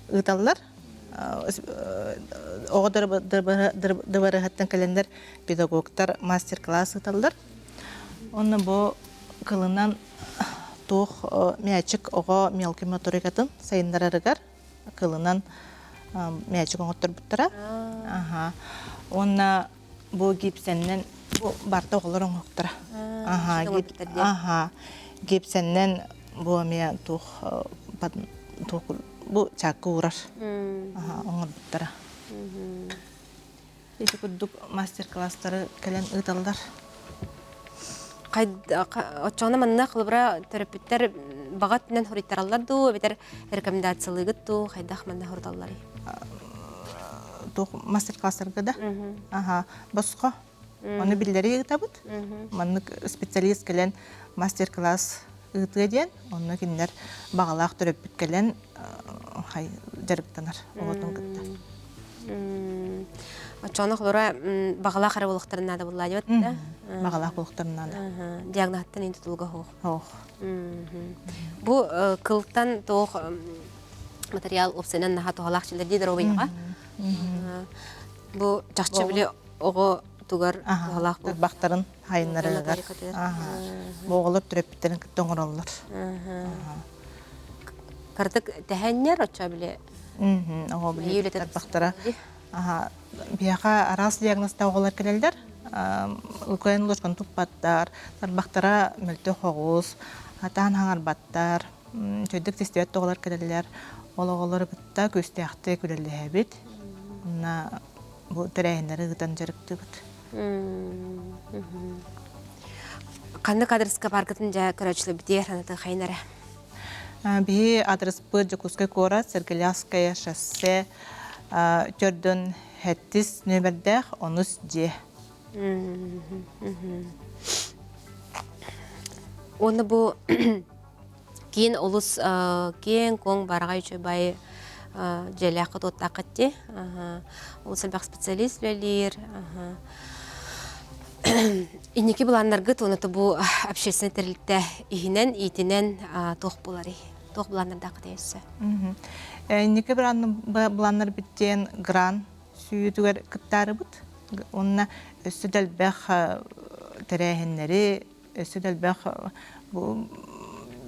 ыыталлар. Оҕо дыбарыһыттан кэлэннэр педагогтар мастер-класс ыыталлар. Онно бу кылынан туох мячик оҕо мелкий моторикатын сайыннарарыгар кылынан мячик оҥотторбуттара. Аха. Уонна бу гипсэннэн бу барта оҕолор оҥоһуктара. Аха, аха. Гипсэннэн бу эмиэ туох туох бу чаакка уурар. Аха, оҥорбуттара. Ити курдук мастер-класстары кэлэн ыыталлар. Оччоҕуна манна холобура төрөппүттэр баҕа өттүнэн хоруйтараллар дуу, эбэтэр рекомендациялыыгыт дуу, хайдах манна хоруталларый? Туох мастер-класстарга да? Аха, босхо. Ону биллэрии ыытабыт. Маннык специалист кэлэн мастер-класс ыытыа диэн, онно кинилэр баҕалаах төрөппүт кэлэн дьарыктанар оҕотун кытта. Оччоҕуна холобура баҕалаах эрэ буолуохтарын наада буоллаа диэбит да? Баҕалаах буолуохтарын наада. Диагноһыттан ин тутулуга суох. Суох. Бу кылтан туох материал уопсайынан наһаа туһалаах дьыллар дии доруобуйаҕа. Бу чахчы били оҕо тугар туһалаах тарбахтарын хайыннарарыгар. Бу оҕолор төрөппүттэрин кытта оҥороллор. Кырдык тэһэннэр оччо били Оҕо били тарбахтара биһиэхэ араас диагнозтаах оҕолор кэлэллэр. Укн ложканы туппаттар, тарбахтара мөлтөх оҕус, сатаан хаҥарбаттар, үчүгэйдик систибэт оҕолор кэлэллэр. Ол оҕолору кытта күүстээхтик үлэлэһэбит. Уонна бу тэрээһиннэри ыытан дьарыктыыбыт. Ханнык адреска баргытын дьэ көрөөччүлэрбитигэр санатыы хайын эрэ? Биһи адреспыт Дьокуускай куорат Сергелявское шоссе төрдүн хэттис нүөмэрдээх онус дьиэ. Уонна бу киин олус киэҥ-куоҥ бараҕай үчүгэй дьиэлээххит уоттааххыт дии. Олус элбэх специалист үлэлиир. Инники былааннаргыт уонна бу общественнай тэрилтэ иһинэн, иитинэн туох буоларый? Туох былааннардааххытый өссө? Инники былааннар диэн грант сүүйүүтүгэр кыттаарыбыт. Уонна өссө да элбэх тэрээһиннэри өссө да элбэх бу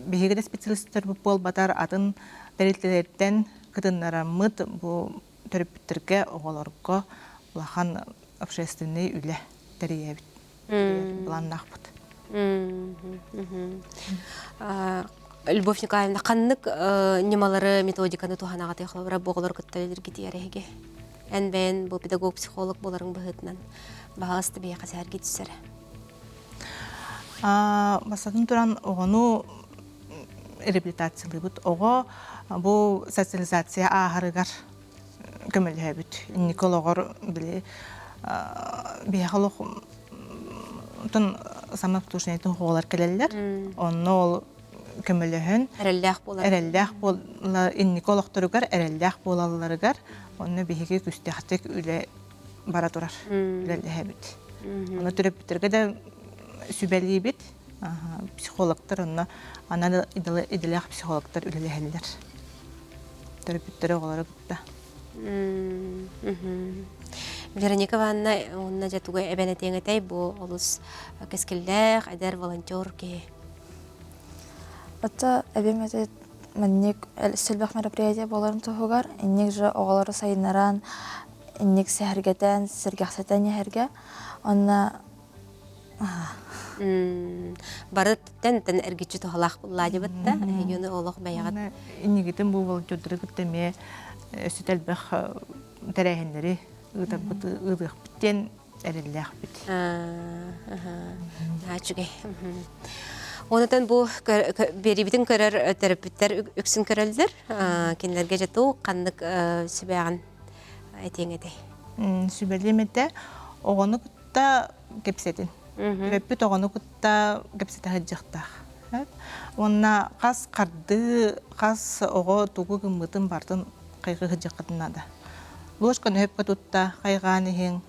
биһиги да специалистар буолбатар атын тэрилтэлэртэн кытыннараммыт бу төрөппүттэргэ оҕолорго улахан общественный үлэ тэрийэбит былааннаахпыт. Любовь Николаевна, ханнык ньымалары, методиканы туһанаҕытый холобура бу оҕолору кытта үлэлиргитигэр эһиги? Эн бэйэн бу педагог-психолог буоларыҥ быһыытынан баһаҕаста биһиэхэ сэһэргии түссэрэ. Бастатан туран, оҕону реабилитациялыыбыт. Оҕо бу социализация ааһарыгар көмөлөһөбүт. Инники олоҕор били биһиэхэ олох тон самообслуживание оҕолор кэлэллэр. Онно ол көмөлөһөн эрэллээх буолар эрэллээх буола инники олохторугар эрэллээх буолалларыгар онно биһиги күстээхтик үлэ бара турар үлэлэһэбит. Ону төрөппүттэргэ да сүбэлиибит. Психологтар онно анал идэлээх психологтар үлэлэһэллэр. Төрөппүттэри оҕолору кытта. Вероника Ивановна уонна дьэ тугу эбэн этиэҥ этэй бу олус кэскиллээх эдэр волонтер киһи. Оттон эбэм этэ маннык сэлбэх мероприятие буоларын туһугар инник же оҕолору сайыннаран инник сэһэргэтэн, сэргэхсэтэн иһэргэ онно Бары тэн эргиччи туһалаах буллаадьыбыт да эһигини олох бэйэҕит Иннигитин бу волонтердары кытта эмиэ өссө элбэх тэрээһиннэри ыытарбыт ыытыахпыт диэн эрэллээхпит. Үчүгэй. Онутан бу биэрибитин көрөр төрөппүттэр үксүн көрөллөр. Кинилэргэ дьэ туох ханнык сүбэҕин этиэҥ этэй? Сүбэлиэм этэ, оҕону кытта кэпсэтин. Төрөппүт оҕону кытта кэпсэтэ сылдьыахтаах. Уонна хас хардыы, хас оҕо тугу гыммытын барытын хайҕыы сылдьыаххытын наада. Ложканы сөпкө тутта хайҕаан иһиҥ.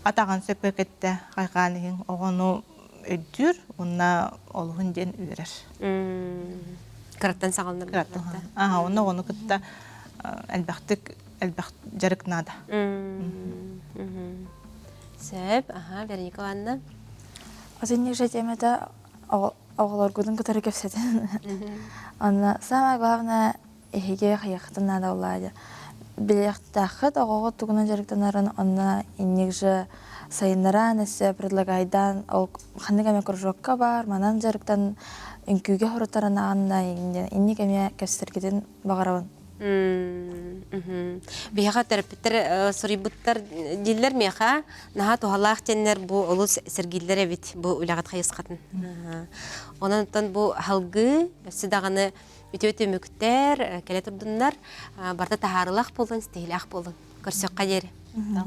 Атаҕын сөпкө кэттэ хайҕаан иһиҥ. Оҕону өйдүүр уонна олуһун диэн үөрэр. Кыраттан саҕаланар. Кыраттан. Аха, онно оҕону кытта элбэхтик элбэх дьарык наада. Сөп, аха, Вероника Ивановна. Осенний же темата оҕолоргутун кытары кэпсэтин. Онно самое главное эһиги хайыаххытын наада буоллаа Билиэхтээххит оҕоҕо тугунан дьарыктанарын онно инник же сайыннаран өссө предлагайдаан ол ханнык эмэ кружокка бар манан дьарыктан үҥкүүгэ хорутарын аҕынна инник эмиэ кэпсэтэргитин баҕарабын. Биһиэхэ төрөппүттэр суруйбуттар дииллэр миэхэ наһаа туһалаах диэннэр бу олус сэргииллэр эбит бу үлэҕит хайысхатын. Онон оттон бу халгыы өссө даҕаны үтүө түмүктэр кэлэ турдуннар барыта таһаарылаах буолун, ситиһилээх буолун. Көрсөххө диэри.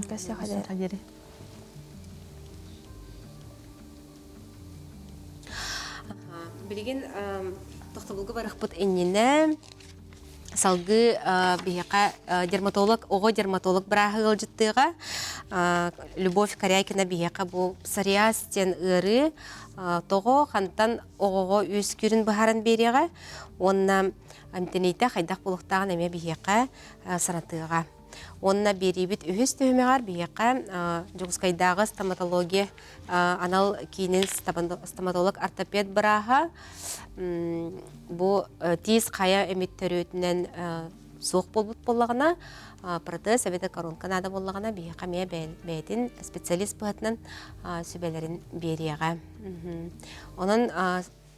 Көрсөххө диэри. Билигин тохтобулга барыахпыт иннинэ салгыы биһиэхэ дерматолог, оҕо дерматолог бырааһы ыалдьыттыаҕа. Любовь Корякина биһиэхэ бу псориаз диэн ыарыы тоҕо хантан оҕоҕо үөскүүрүн быһааран биэриэҕэ уонна эмтэниитэ хайдах буолуохтааҕын эмиэ биһиэхэ санатыаҕа. Уонна биэриибит үһүс түһүмэҕэр биһиэхэ Дьокуускайдааҕы стоматология анал киинин стоматолог-ортопед бырааһа бу тиис хайа эмит төрүөтүнэн суох буолбут буоллаҕына, протез эбэтэр коронка наада буоллаҕына, биһиэхэ эмиэ бэйэтин специалист быһыытынан сүбэлэрин биэриэҕэ. Онон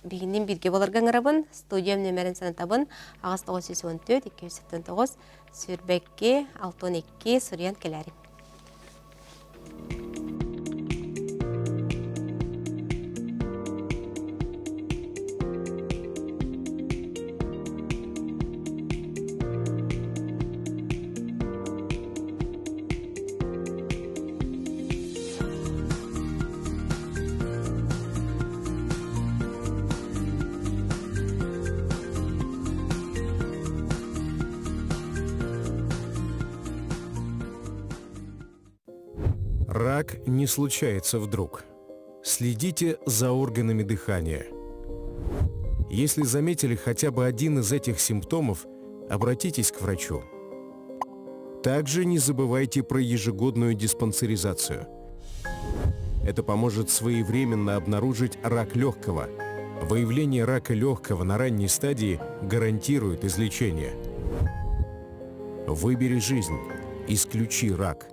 биһигинниин бииргэ буоларга ыҥырабын. Студиям нүөмэрин санатабын. 8 914 279 22 62 суруйан кэлээриҥ. Рак не случается вдруг. Следите за органами дыхания. Если заметили хотя бы один из этих симптомов, обратитесь к врачу. Также не забывайте про ежегодную диспансеризацию. Это поможет своевременно обнаружить рак легкого. Выявление рака легкого на ранней стадии гарантирует излечение. Выбери жизнь. Исключи рак.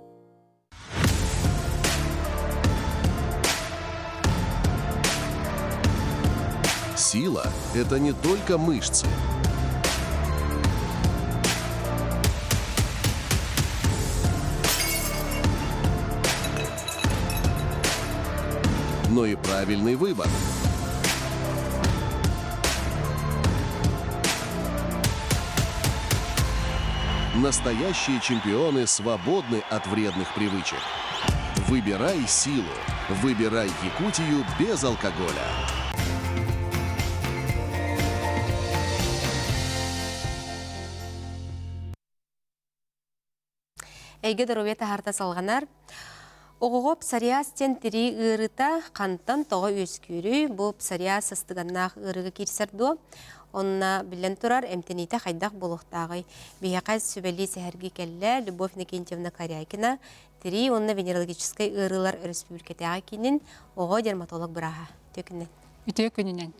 Сила – это не только мышцы. Но и правильный выбор. Настоящие чемпионы свободны от вредных привычек. Выбирай силу. Выбирай Якутию без алкоголя. Эйгэ доруобуйа таһаарта салҕанар. Оҕоҕо псориаз диэн тирии ыарыыта хантан тоҕо үөскүүрүй? Бу псориаз сыстыганнаах ыарыыга киирсэр дуо? Онно биллэн турар, эмтэниитэ хайдах буолуохтааҕый? Биһиэхэ сүбэлии сэһэргии кэллэ Любовь Иннокентьевна Корякина, тирии уонна венерологическай ыарыылар өрөспүүбүлүкэтээҕи киинин оҕо дерматолог бырааһа. Үтүө күнүнэн. Үтүө күнүнэн.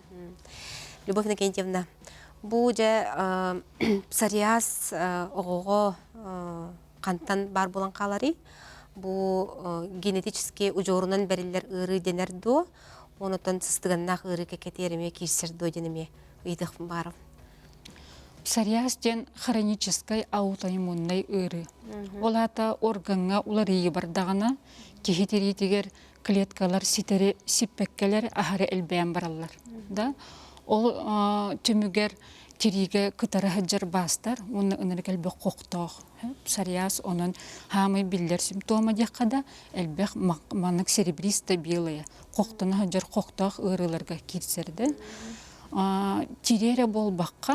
Любовь Иннокентьевна, бу дьэ псориаз оҕоҕо хантан баар буолан хааларый? Бу генетически удьуорунан бэриллэр ыарыы дэнэр дуо? Онотон сыстыганнаах ыарыы кэкэтиэр эмиэ киирсэр дуо диэн эмиэ ыйытыахпын баарым. Псориаз диэн хроническай аутоиммуннай ыарыы. Ол аата органҥа уларыйыы бардаҕына, киһи тириитигэр клеткалар ситэри сиппэккэлэр аһары элбээн бараллар. Да? Ол түмүгэр тириигэ кытары сылдьар баастар уонна ынырык элбэх хохтоох. Псориаз онон хаамай биллэр симптома диэххэ да элбэх маннык серебристо-белая хохтоно сылдьар хохтоох ыарыыларга киирсэр да. Тириэрэ буолбакка,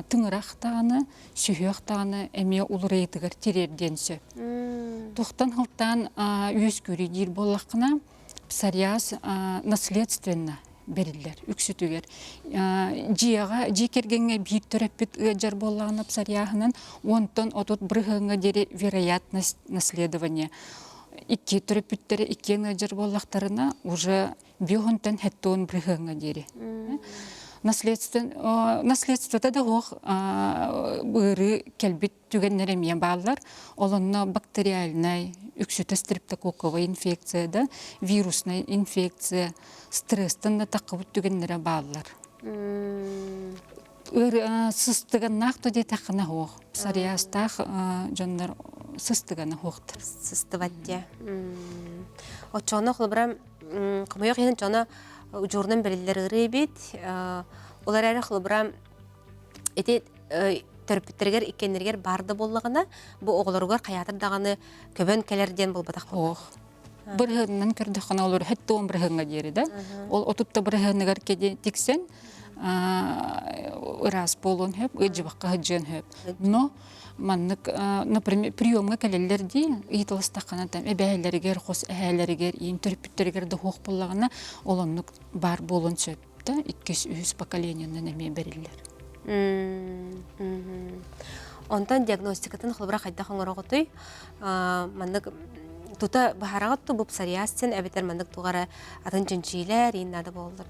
тыҥырах даҕаны, сүһүөх даҕаны эмиэ уларыйыытыгар тириэрдиэн сөп. Туохтан сылтаан үөскүүрүй диир буоллаххына, псориаз наследственно бэриллэр үксүтүгэр. Дьиэҕэ, дьиэ кэргэҥҥэ биир төрөппүт ыалдьар буоллаҕына псориаһынан онтон 30 бырыһыаҥҥа диэри вероятность наследования. Икки төрөппүттэрэ иккиэн ыалдьар буоллахтарына уже биохонтон хеттон бырыһыаҥҥа диэри. Наследствота да суох ыарыы кэлбит түгэннэр эмиэ бааллар. Ол онно бактериальнай, үксүтэ стрептококковая инфекция да, вируснай инфекция, стресстэн да таххыбыт түгэннэрэ бааллар. Сыстыганнаах да диэтэххинэ суох. Псориазтаах дьоннор сыстыгана суохтар. Сыстыбат диэ. Оччоҕуна холобура хомойуох иһин дьоно удьуорунан бэриллэр ыарыы эбит. Ол эрээри холобура ити төрөппүттэригэр иккиэннэригэр баар да буоллаҕына, бу оҕолоругар хайаатар даҕаны көбөн кэлэр диэн буолбатах Ох. Бырыһыанынан көрдөххүнэ олор хэттуон бырыһыаҥҥа диэри да. Ол отутта бырыһыаныгар тиксэн ыраас буолуон сөп, ыдьыбакка сылдьыан сөп. Но маннык, например, приемҥа кэлэллэр дии, ыйыталастаххына там эбээлэригэр, хос эһээлэригэр, иин төрөппүттэригэр да суох буоллаҕына, ол оннук баар буолуон сөп да, иккис, үһүс поколениенан эмиэ бэриллэр. Онтон диагностикатын холобура хайдах оҥороҕутуй? Маннык тута быһаараҕыт ту бу псориаз син эбэтэр маннык туох эрэ атын чинчиилэр иин наада буоллар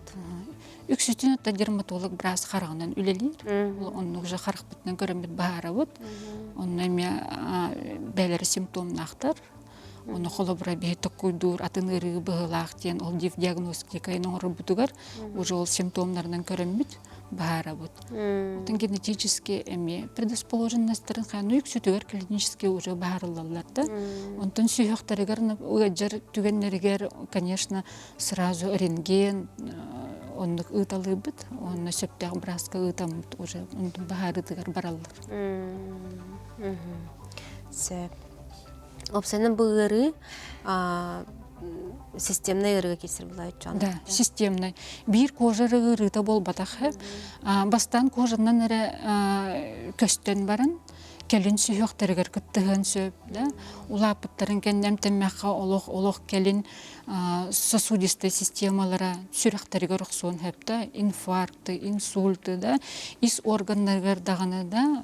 Үксүтүн оттон дерматолог быраас хараҕынан үлэлиир. Оннук же харахпытынан көрөммүт быһаарабыт. Онно эмиэ бэйэлэрэ симптомнаахтар. Ону холобура биһи токкуйдуур атын ыарыы быһыылаах диэн ол диагностикайын оҥорорбутугар уже ол симптомнарынан көрөммүт быһаарабыт. Отон генетически эмиэ предрасположенностарын хааны үксүтүгэр клинически уже быһаарыллаллар да. Онтон сүһүөхтэригэр ыалдьар түгэннэригэр, конечно, сразу рентген оннук ыыталыыбыт уонна сөптөөх бырааска ыытаммыт уже онтун быһаарыытыгар бараллар. Сөп. Опсанан бу ыарыы системнай ыарыыга киирсэр булааччы. Да, системнай. Биир кожа ыарыыта буолбатах. Бастаан кожанан эрэ көстөн баран, кэлин сүһүөхтэригэр кыттыһыан сөп да. Улааппыттарын кэннэ эмтэммэххэ олох олох кэлин сосудистай системалара сүрэхтэригэр охсуон сөп да, инфаркты, инсульты да, ис органнарыгар даҕаны да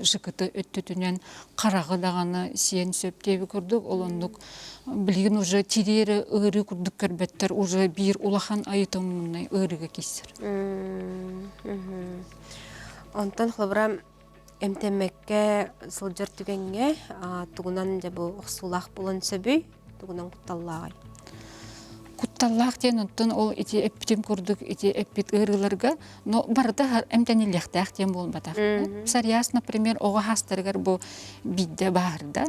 ЖКТ өттүтүнэн хараҕы даҕаны сиэн сөп диэби курдук ол оннук билигин уже тириэри ыарыы курдук көрбөттөр уже биир улахан айытоммуннай ыарыыга киирсэр. Онтон холобура эмтэммэккэ сылдьар түгэҥҥэ тугунан дьэ бу охсуулаах буолуон сөбүй? Тугунан кутталлааҕый? Кутталлаах диэн оттон ол ити эппитим курдук ити эппит ыарыыларга но барыта эмтэниллиэхтээх диэн буолбатах. Псориаз, например, оҕо хаастарыгар бу биирдэ бааһырда.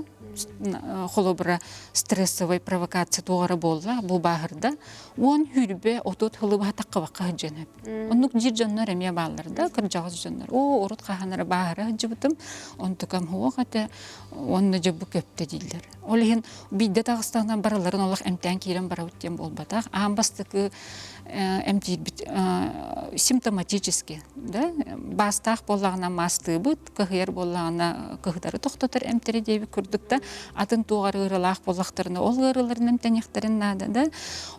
Холобура, стрессовой провокация туоҕара буолла, бу бааһырда. Уон хүрбэ 30 сылы баһатахха сылдьан Оннук диир дьоннор эмиэ бааллар да, кырдьаҕас дьоннор. Оо, урут хаһан бааһыра сылдьыбытым, онтукам суох этэ, уонна дьэ бу көптө дииллэр. Ол иһин биирдэ таҕыстаҕына барыларын олох эмтээн киирэн барабыт диэн буолбатах. Аан бастакы эмтиирбит симптоматически да баастаах буоллаҕына маастыыбыт, кыһыйар буоллаҕына кыһытары тохтотор эмтэри диэбит курдук да атын туох эрэ ыарыылаах буоллахтарына ол ыарыыларын эмтэниэхтэрин наада да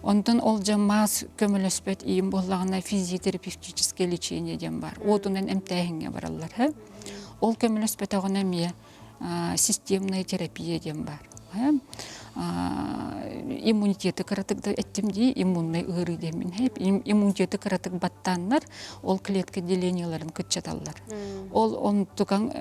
онтон ол дьон маас көмөлөспөт иим буоллаҕына физиотерапевтическое лечение диэн баар уотунан эмтээһиҥҥэ бараллар ол көмөлөспөтөҕүнэ эмиэ системная терапия диэн баар иммунитеты кыратык да эттим дии иммуннай ыарыы диэммин иммунитеты кыратык баттааннар ол клетка деленияларын кыччаталлар ол онтукаҥ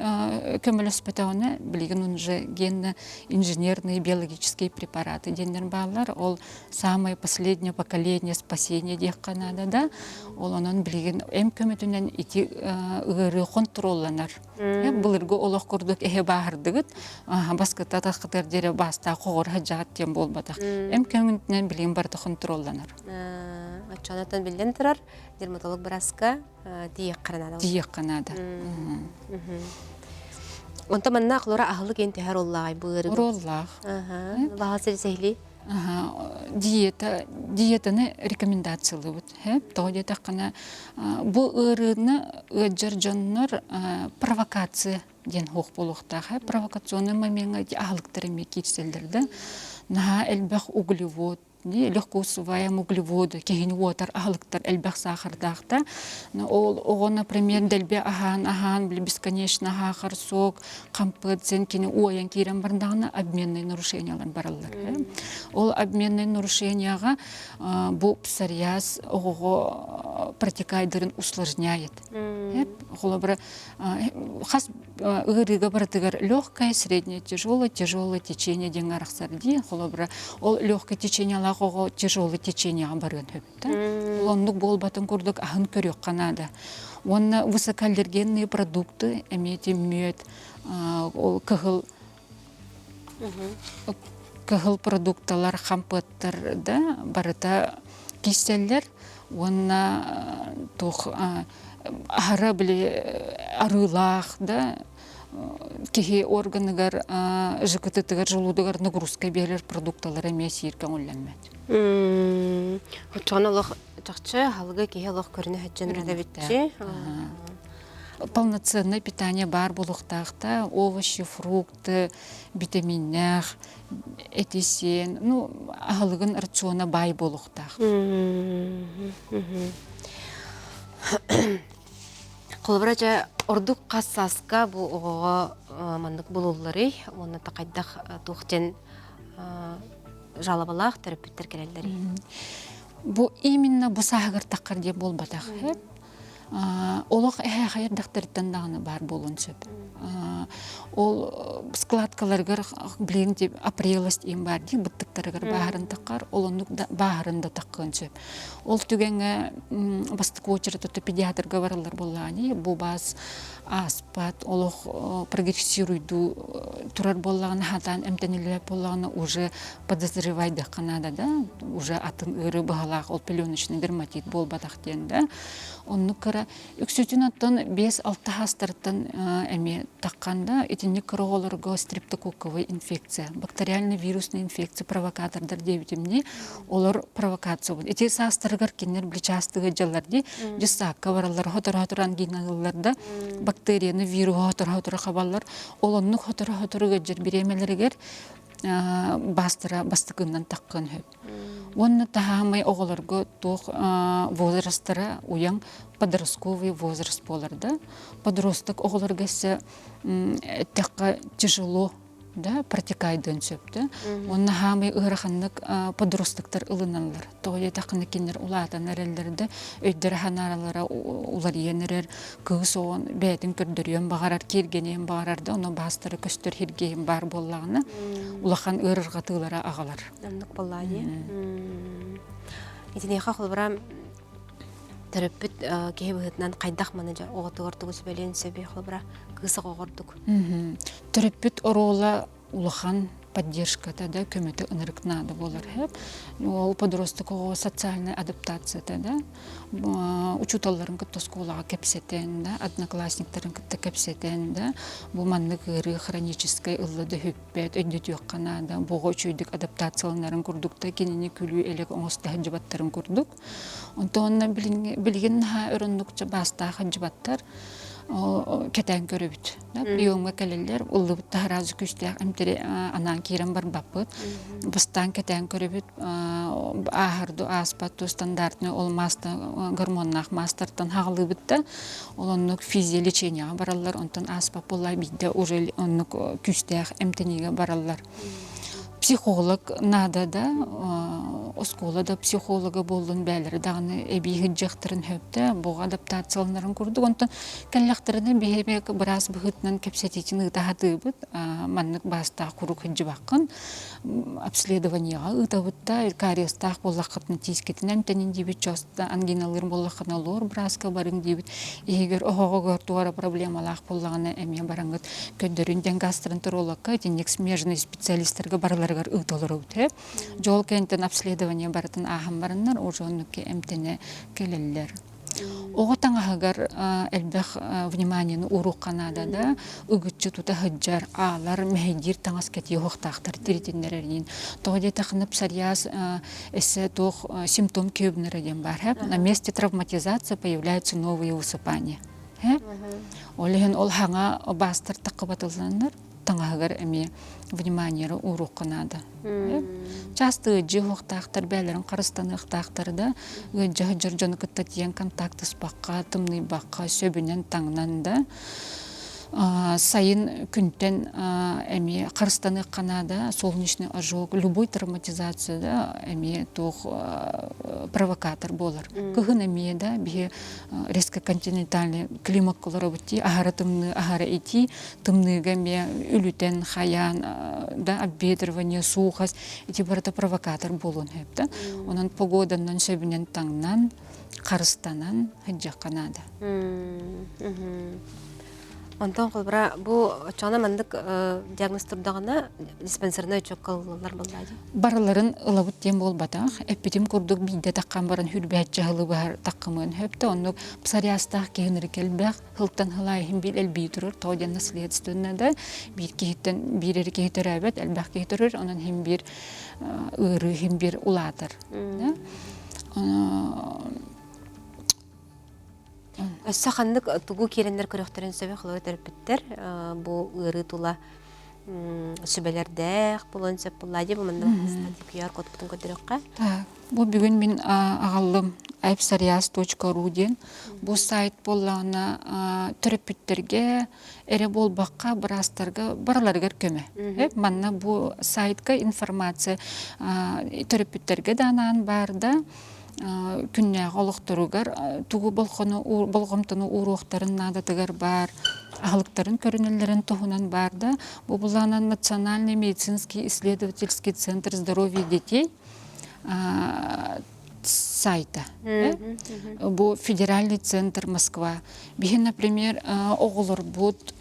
көмөлөспөтөҕүнэ билигин уже генно инженерные биологические препараты диэннэр бааллар ол самое последнее поколение спасения диэххэ наада да ол онон билигин эм көмөтүнэн ити ыарыы хонтуруолланар Былыргы олох курдук эһи бааһырдыгыт, баскыта таххытыгар диэри баастаах хоҕор сылдьаҕыт диэн буолбатах. Эм көҥүлүнэн билигин барыта хонтуруолланар. Оччоонотон биллэн турар, дерматолог бырааска тиийиэххэ наада. Тиийиэххэ наада. Онто манна хлора аһылык ен төһөр оллааҕай бу ыарыгы? Роллаах. Баҕа сири сэһили. Диета, диетаны рекомендациялыыбыт. Тоҕо диэтэххинэ, бу ыарыыны ыалдьар дьоннор провокация диэн суох буолуохтаах. Провокационный момеҥҥа аһылыктар эмиэ киирсэллэр да. Наһаа элбэх углевод, легко усваиваем углеводы, киһини уотар аһылыктар элбэх саахардаах да. Ол оҕо, например, дэлби аһаан-аһаан, бесконечно аһаахар сок, хампыат сен кини уойан киирэн бардаҕына обменные нарушениялар бараллар. Ол обменные нарушенияҕа бу псориаз оҕоҕо протекайдарын усложняет. Холобура, хас ыарыыга барытыгар легкое, среднее, тяжелое, тяжелое течение диэн арахсар дии. Холобура, ол легкое течениелаах оҕо тяжелое течениеҕа барыан сөп да. Ол оннук буолбатын курдук аһын көрүөххэ наада. Уонна высокоаллергенные продукты, эмиэ мүөт, ол кыһыл кыһыл продукталар, хампыаттар да барыта киирсэллэр уонна туох аһара били арыылаах да киһи органыгар ЖКТ-тыгар желудогар нагрузка биэрэр продукталар эмиэ сиир көҥүллэммэт. Оччоҕуна олох чахчы аһылыгы киһи олох көрүнэ сылдьан эбитчи. Полноценное питание баар буолуохтаах да, овощи, фрукты, витаминнээх, эти сиэн, ну, аһылыгын рациона баай буолуохтаах. Холобура, дьэ, ордук хас сааска бу оҕоҕо маннык булулларый уонна хайдах туох диэн жалобалаах төрөппүттэр кэлэллэрий? Бу именно бу сааһыгар таххар диэн буолбатах. Олох эһээхэй эрдэхтэриттэн даҕаны баар буолуон сөп. Ол складкаларыгар билигин апрелость им баар дии быттыктарыгар бааһырын таххар, ол оннук да бааһырын да таххыан сөп. Ол түгэҥҥэ бастакы очередь педиатрга бараллар буоллаҕа бу баас ааспат, олох прогрессируйдуу турар буоллаҕына, хатаан эмтэниллибэт буоллаҕына уже подозревайдахха наада да, уже атын ыарыы быһалаах ол пеленочный дерматит буолбатах диэн да. Оннук кыра үксүтүн оттон 5-6 хаастарыттан эмиэ таххан да итинник кыра оҕолорго стрептококковый инфекция, бактериальный вирусный инфекция провокатордар диэбитимни олор провокация ити саастарыгар кинилэр били чаастыга дьаллар дии дьыссаакка бараллар хоторо-хоторо ангина ыллар да бактерияны вируһу хоторо-хоторо хабаллар ол оннук хоторо-хоторо ыалдьар бириэмэлэригэр баастара бастакыннан таххын сөп уонна таһаамай оҕолорго туох возрастара уйаҥ подростковый возраст буолар да подросток оҕолорго өссө эттэххэ тяжело да протекайдыан сөп да уонна хаамай ыараханнык подростоктар ылыналлар тоҕо диэтэххинэ кинилэр улаатан эрэллэр да өйдөрө санааралара уларыйан эрэр кыыс оҕон бэйэтин көрдөрүөн баҕарар киэргэниэн баҕарар да ону баастара көстөр һиргэһин баар буоллаҕына улахан ыарырҕатыылара аҕалар оннук буоллаа дии итиниэхэ холобура төрөппүт киһи быһыытынан хайдах маны дьэ оҕотугар тугу сүбэлиэн сөбүй холобура кыыс оҕо ордук Төрөппүт оруола улахан поддержката да көмөтө ынырык наада буолар ол подросток оҕо социальная адаптацията да учууталларын кытта оскуолаҕа кэпсэтэн да одноклассниктарын кытта кэпсэтэн да бу маннык ыарыы хроническай ылла да өйдөппөт өйдөтүөххэ наада бу оҕо үчүгэйдик адаптацияланарын курдук да кинини күлүү элэк оҥосто сылдьыбаттарын курдук онтон билигин наһаа өр оннук баастаах сылдьыбаттар кэтээн көрөбүт. Приемҥа кэлэллэр, ыллыбыт да сразу күүстээх эмтэри анаан киирэн барбаппыт. Бастаан кэтээн көрөбүт, ааһар ду ааспат ду стандартный ол мааста гормоннаах маастартан хаҕалыыбыт да, ол оннук физиолечениеҕа бараллар, онтон ааспат буолла биирдэ уже оннук күүстээх эмтэниигэ бараллар. Психолог наада да, оскуола да психолога буоллун бээлэри даҕаны эбии сылдьыахтарын сөп да, буга адаптацияланарын курдук. Онтон кэллэхтэринэ биһиги быраас быһыытынан кэпсэтиитин ыыта сатыыбыт. Маннык баастаах куруук сылдьыбаккын обследованиеҕа ыытабыт да, кариестаах буоллаххытына тиискитин эмтэнин диибит, чоста ангиналыыр буоллаххына лор бырааска барыҥ диибит. Иһигэр оһоҕогор туора проблемалаах буоллаҕына эмиэ бараҥҥыт көрдөрүн диэн гастроэнтерологка итинник смежный специалистарга барыларыгар ыыта олоробут дьол кэнтэн обследование барытын ааһан бараннар уже оннук эмтэнэ кэлэллэр. Оҕо таҥаһыгар элбэх вниманиены ууруохха наада да, ыгыччы тута сылдьар, аалар, мэһэйдиир таҥас кэтиэ уохтаахтар тиритиннэрэрин. Тоҕо диэтэххинэ псориаз эссе туох симптом Кёбнера диэн баар. На месте травматизации появляются новые высыпания. Ол иһин ол хаҥа баастар таххыбатылланнар таҥаһыгар эмиэ вниманиеры ууруохха наада. Часто ыалдьыы уһуохтаахтар бэйэлэрин харыстаныахтаахтар да, ыалдьа сылдьар дьону кытта тиийэн контактыспакка, тымныйбакка, сөбүнэн таҥнан да, сайын күнтэн эмиэ харыстаныахха наада, солнечный ожог, любой травматизация да эмиэ туох провокатор буолар. Кыһын эмиэ да биһи резко континентальный климакка олоробут дии, аһара тымныы, аһара итии, тымныыга эмиэ үлүтэн, хайаан да обветривание, суухас ити барыта провокатор буолуон сөп да. Онон погоданан сөбүнэн таҥнан, харыстанан сылдьыахха наада. Онтон холбура бу оччоҕуна маннык диагноз турдаҕына диспансернай учуокка ылыллар буоллаа дии. Барыларын ылабыт диэн буолбатах. Эппитим курдук биирдэ таххан баран хүрбээччи аһылы баһар таххымыан сөп да оннук псориазтаах киһи элбэх Һылтан һылаа иһин биир элбии турар, тоҕо диэн наследственно да биир киһиттэн биир эрэ киһи төрөөбөт, элбэх киһи төрөр, онон иһин биир ыарыы иһин биир улаатар. Өссө ханнык тугу киирэннэр көрөхтөрүн сөбө холобур төрөппүттэр бу ыарыы тула сүбэлэрдээх буолуон сөп буоллаа дии бу манна QR кодпутун көрдөрүөххэ. Бу бүгүн мин аҕаллым ipsarias.ru диэн. Бу сайт буоллаҕына төрөппүттэргэ эрэ буолбакка быраастарга барыларыгар көмө. Манна бу сайтка информация төрөппүттэргэ да анаан баар да күннээҕи олохторугар тугу болҕомтону ууруохтарын наадатыгар баар, аһылыктарын көрүнэллэрин туһунан баар да, бу былаанан Национальный медицинский исследовательский центр здоровья детей сайта. Бу федеральный центр Москва. Биһи, например, оҕолорбут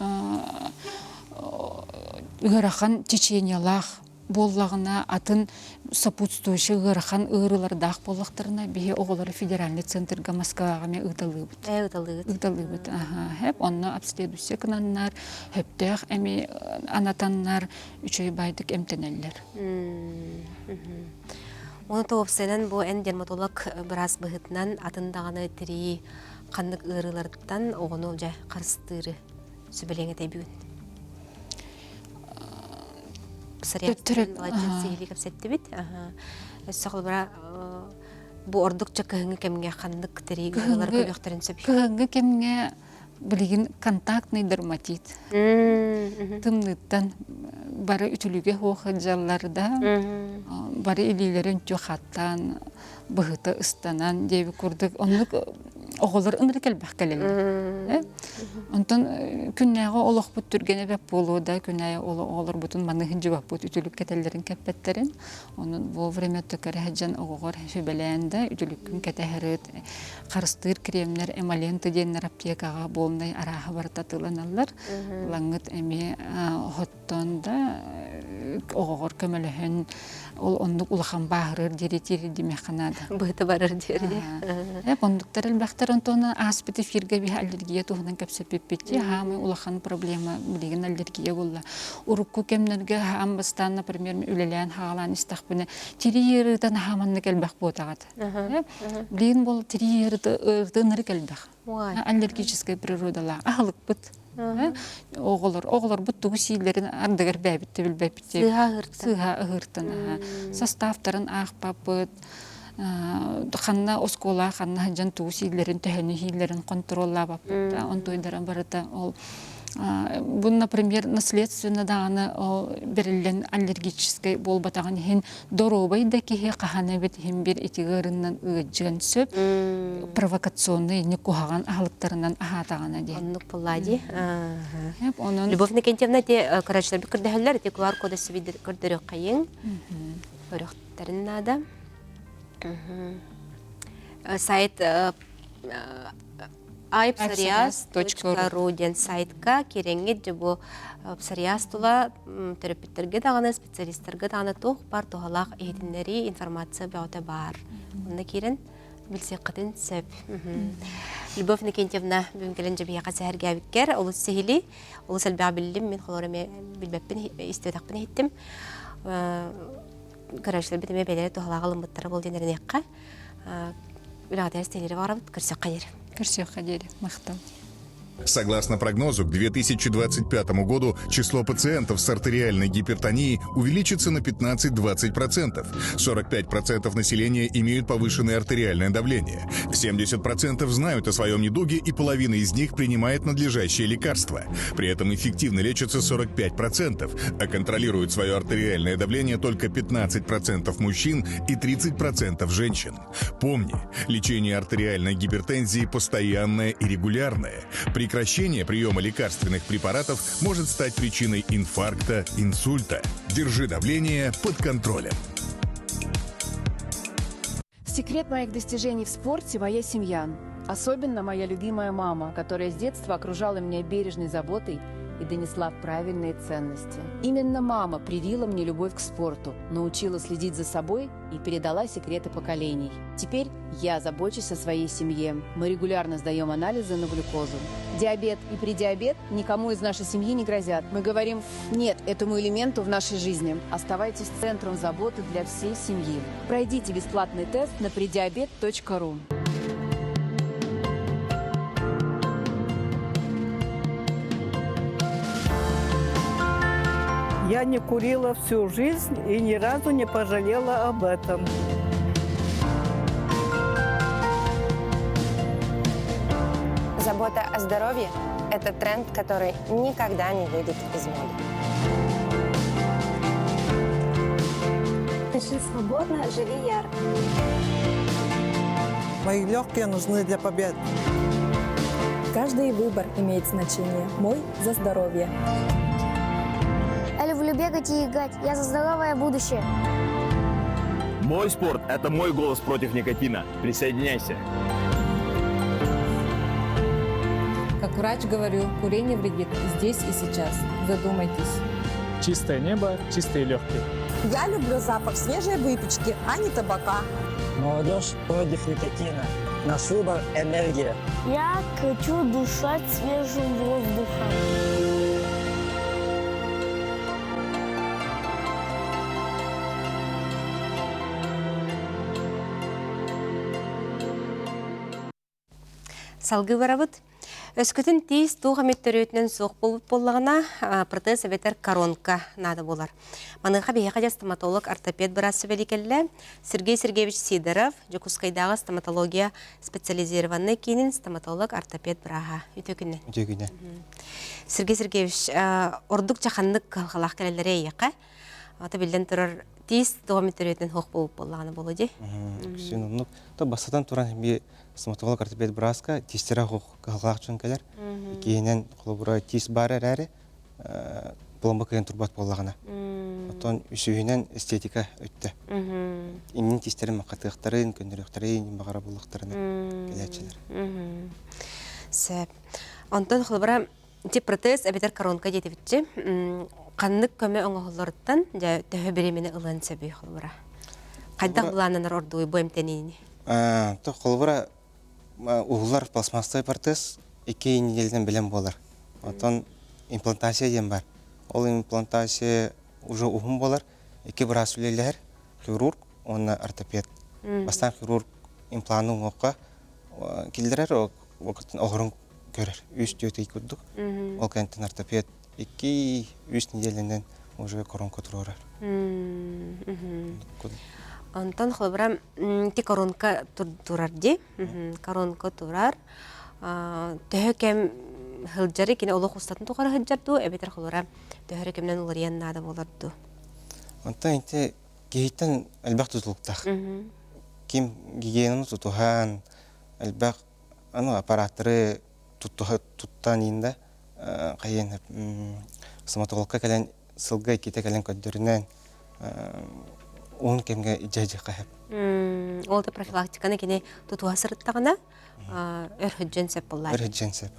ыарахан течениялаах буоллаҕына, атын сопутствующий ыарахан ыарыылардаах буоллахтарына, биһи оҕолору федеральный центрга Москваҕа эмиэ ыыталыыбыт. Ыыталыыбыт. Ыыталыыбыт. Аха, онно обследующий гынаннар, сөптөөх эми анатаннар, үчүгэй баайдык эмтэнэллэр. Ону уопсайынан бу эн дерматолог быраас быһыытынан атын даҕаны тирии ханнык ыарыыларыттан оҕону дьэ харыстыыры сүбэлиэҥ этэй бүгүн? Сиһилии кэпсэттибит. Өссө холобура бу ордук ча кыһыҥҥы кэмҥэ ханнык тирии ыарыылар көрүөхтэрин сөп? Кыһыҥҥы кэмҥэ билигин контактный дерматит. Тымныыттан бары үтүлүгэ суох сылдьаллар да, бары илиилэрин үнтү хаттаан, быһыта ыстанан диэбит курдук оннук оҕолор ынырык элбэх кэлэллэр. Онтон күннээҕи олохпут түргэнэ бэрт буолуо да, күн аайы оҕолорбутун маны сылдьыбаппыт үтүлүк кэтэллэрин кэппэттэрин. Онон вовремя төкөрө сылдьан оҕоҕор сүбэлээн да үтүлүккүн кэтэһэрит, харыстыыр кремнэр, эмоленты диэннэр аптекаҕа буолнай арааһа барыта атыыланаллар. Ылаҥҥыт эмиэ оһоттон да оҕоҕор көмөлөһөн ол оннук улахан бааһырыар диэри тиэрдимиэххэ наада. Быһыта барар диэри. Э, ондуктар элбэхтэр онтон ааспыт эфиргэ биһи аллергия туһунан кэпсэппиппит. Хаамай улахан проблема билигин аллергия буолла. Урукку кэмнэргэ аан бастаан, например, үлэлээн хаалаан истэхпинэ, тирии ыарыыта наһаа маннык элбэх буотаҕат. Билигин бол тирии ыарыыта ынырык элбэх. Аллергическай природалаах аһылыкпыт. Оҕолор, оҕолорбут тугу сииллэрин ардыгар бээбит да билбэппит. Сыыһа ыһыыртан. Составтарын аахпаппыт. Ханна оскуола, ханна сылдьан тугу сииллэрин, төһөнү сииллэрин хонтуруоллаабаппыт. Онтуйдаран барыта ол Бу, например, наследственно даҕаны бэриллэн аллергическай буолбатаҕын иһин доруобай да киһи хаһан эбит иһин биир ити ыарыннан ыалдьыан сөп провокационный не куһаҕан аһылыктарынан аһаатаҕына диэн. Оннук буоллаа дии. Онон Любовь Никентьевна ити көрөөччүлэрбит көрдөһөллөр ити QR коду көрдөрүөххэйиҥ. Көрүөхтэрин наада. Сайт ipsorias.ru диэн сайтка киирэҥҥит дьэ бу псориаз тула төрөппүттэргэ даҕаны специалистарга даҕаны туох баар туһалаах иһитиннэрии информация бөҕөтө баар. Онно киирэн. Билсиэххитин сөп. Любовь Никентьевна бүгүн кэлэн дьэбиэхэ сэһэргээбиккэр олус сиһили, олус элбэҕи биллим, мин холор эмиэ билбэппин, истибэтэхпин иһиттим. Көрөөччүлэрбит эмиэ бэйэлэрэ туһалаах ылыммыттара буол диэн эрэниэххэ. Үлэҕитигэр ситиһиилэри баҕарабыт. Көрсүөххэ диэри. Көрсүөххэ диэри. Махтал. Согласно прогнозу, к 2025 году число пациентов с артериальной гипертонией увеличится на 15-20%. 45% населения имеют повышенное артериальное давление. 70% знают о своем недуге и половина из них принимает надлежащие лекарства. При этом эффективно лечатся 45%, а контролируют свое артериальное давление только 15% мужчин и 30% женщин. Помни, лечение артериальной гипертензии постоянное и регулярное. Прекращение приема лекарственных препаратов может стать причиной инфаркта, инсульта. Держи давление под контролем. Секрет моих достижений в спорте – моя семья. Особенно моя любимая мама, которая с детства окружала меня бережной заботой и донесла правильные ценности. Именно мама привила мне любовь к спорту, научила следить за собой и передала секреты поколений. Теперь я забочусь о своей семье. Мы регулярно сдаем анализы на глюкозу. Диабет и предиабет никому из нашей семьи не грозят. Мы говорим «нет» этому элементу в нашей жизни. Оставайтесь центром заботы для всей семьи. Пройдите бесплатный тест на предиабет.ру. Я не курила всю жизнь и ни разу не пожалела об этом. Забота о здоровье – это тренд, который никогда не выйдет из моды. Дыши свободно, живи ярко. Мои легкие нужны для побед. Каждый выбор имеет значение. Мой за здоровье. Я люблю бегать и играть. Я за здоровое будущее. Мой спорт – это мой голос против никотина. Присоединяйся. Как врач говорю, курение вредит здесь и сейчас. Задумайтесь. Чистое небо, чистые легкие. Я люблю запах свежей выпечки, а не табака. Молодежь против никотина. Наш выбор – энергия. Я хочу дышать свежим воздухом. Салгыы барабыт. Өскөтүн тиис туох эмит төрүөтүнэн суох буолбут буоллаҕына, протез эбэтэр коронка наада буолар. Маныаха биһиэхэ дьэ стоматолог ортопед быраас сүбэлии кэллэ. Сергей Сергеевич Сидоров, Дьокуускайдааҕы стоматология специализированнай киинин стоматолог ортопед бырааһа. Үтүө күнүнэн. Үтүө күнүнэн. Сергей Сергеевич, ордук чаханнык кыһалҕалаах кэлэллэрэ эйиэхэ. Ата биллэн турар тиис туох эмит төрүөтүнэн суох буолбут буоллаҕына буолуо дии. Үксүн оннук. То бастатан туран би стоматолог ортопед бырааска тиистэрэ кыһалҕалаах дьон кэлэр. Иккиһинэн холобура тиис баар эрээри пломба кыайан турбат буоллаҕына. Оттон үсүһүнэн эстетика өттө. Иннин тиистэрин махатыахтарын, көннөрүөхтэрин баҕара буоллахтарына кэлээччилэр. Сөп. Онтон холобура ити протез эбэтэр коронка диэтибитчи ханнык көмө оҥоһулларыттан дьэ төһө бириэмэни ылыан сөбүй холобура? Хайдах былааннанар ордугуй бу эмтэниини? То холобура уһулар пластмассовый протез икки неделянан бэлэм буолар. Оттон имплантация диэн бар. Ол имплантация уже уһун буолар. Икки быраас үлэлэһэр, хирург уонна ортопед. Бастаан хирург импланы уҥуохха киллэрэр, оһорун көрөр. Үс түөрт ый курдук. Ол кэнниттэн ортопед икки үс неделянан уже коронка туруорар. Онтон холобура ити коронка турар дии. Коронка турар. Төһө кэм сылдьары кини олох устатын тухары сылдьар дуу, эбэтэр холобура төһө кэмнэн уларыйан наада буолар дуу? Онтон ити киһиттэн элбэх тутулуктаах. Ким гигиенаны тутуһан, элбэх аны аппараттары туттан иин да хайыан стоматологка кэлэн сылга иккитэ кэлэн көрдөрүнэн уһун кэмҥэ дьэ хаһып. Ол да профилактиканы кини тутуһа сырыттаҕына өр сылдьан сөп буоллаа. Өр сылдьан сөп.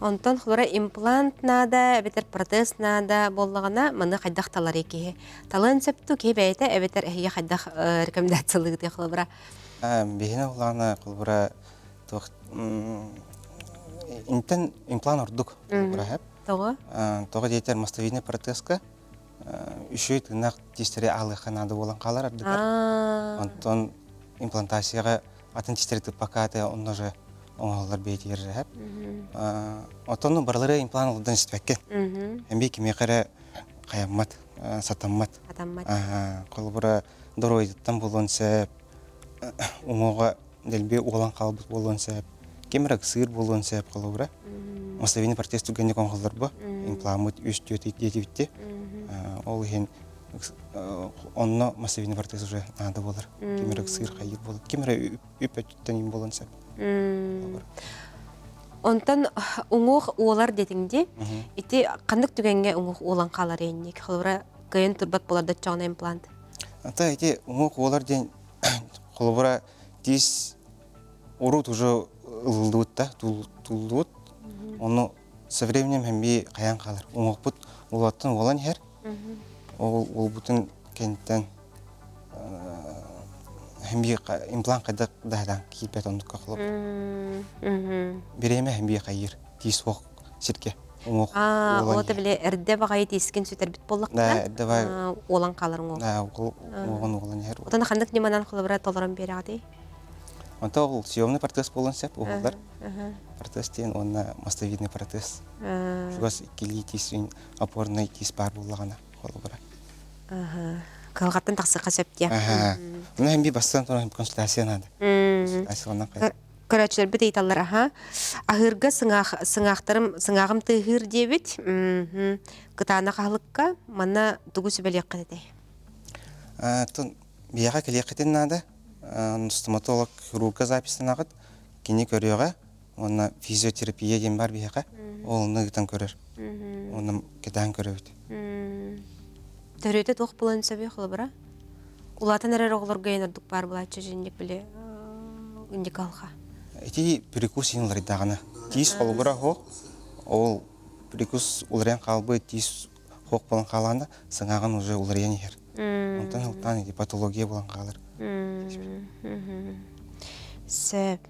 Онтон холобура имплант наада эбэтэр протез наада буоллаҕына маны хайдах таларый киһи? Талыан сөп дуу киһи бэйэтэ эбэтэр эһиги хайдах рекомендациялыыгытый холобура? Биһини улаана холобура туох интен имплант ордук холобура хэп. Тоҕо? Тоҕо диэтэр мостовидный протезка үчүгэй тыыннаах тиистэри аалыахха наада буолан хаалар ардыгар. Онтон имплантацияҕа атын тиистэри тыппакка онно же оҥоһуллар бэйэтигэр рэһэп. Оттон барылары имплант ылдан истибэккин. Эмби кимиэхэ эрэ хайаммат, сатаммат. Сатаммат. Холобура доруобуйатыттан буолуон сөп, уҥуоҕа дэлби уолан хаалбыт буолуон сөп, ким эрэ ыксыыр буолуон сөп холобура. Мостовины протез түгэнник оҥоһуллар бу. Импламмыт үс түөт диэтибитти. Ол иһин онно мостовины протез уже наада буолар. Ким эрэ ыксыыр хайыыр буолар. Ким эрэ үп өттүттэн им буолуон сөп. Онтон уҥуох уолар диэтиҥ дии. Ити ханнык түгэҥҥэ уҥуох уолан хаалар инник? Холобура, кыайан турбат буолар да оччоҕуна имплант. Ата ити уҥуох уолар диэн холобура тиис урут уже ылыллыбыт да туллубут. Ону со временем хэмби хайан хаалар. Уҥуохпут улаттан уолан иһэр. Ол уолбутун кэнниттэн хэмби имплант хайдах даһадан киирбэт оннукка холоп. Бириэмэ хэмби хайыр тиис суох сиргэ уҥуох уолан Ол били эрдэ баҕайы тиискин сүтэрбит буоллаххына, эрдэ баҕайы уолан хаалар уҥуох. Уоҕун уолан иһэр. Отон ханнык ньыманан холобура толорон биэрэҕитий? Онто ол съемный протез буолуон сөп уһуллар. Протез диэн уонна мостовидный протез. Чугас иккилии тиис опорный тиис баар буоллаҕына холобура. Кыһалҕаттан тахсыахха сөп диэ. Ону һэн би бастан туран консультация надо. Консультация Көрөөччүлэрбит ыйыталлар аха. Аһыырга сыҥаах сыҥаахтарым сыҥааҕым тыаһыыр диэбит. Кытаанах аһылыкка манна тугу сүбэлиэххит этэй? Тун биһиэхэ кэлиэххитин наада. Стоматолог хирурга записьтанаҕыт. Кини көрүөҕэ. Уонна физиотерапия диэн бар биһиэхэ. Ол онно ыытан көрөр. Уонна кэтээн көрөбүт. Төрүөтэ туох буолан сөбүй холобура? Улаатан эрэр оҕолорго эн ордук баар булааччы дьинник били индикалха. Ити прикус иһин уларыйдаҕына. Тиис холобура хоох, ол прикус уларыйан хаалбыт тиис хоох буолан хаалаанда сыҥааҕын уже уларыйан иһэр. Онтон ылтаан ити патология буолан хаалар. Сөп.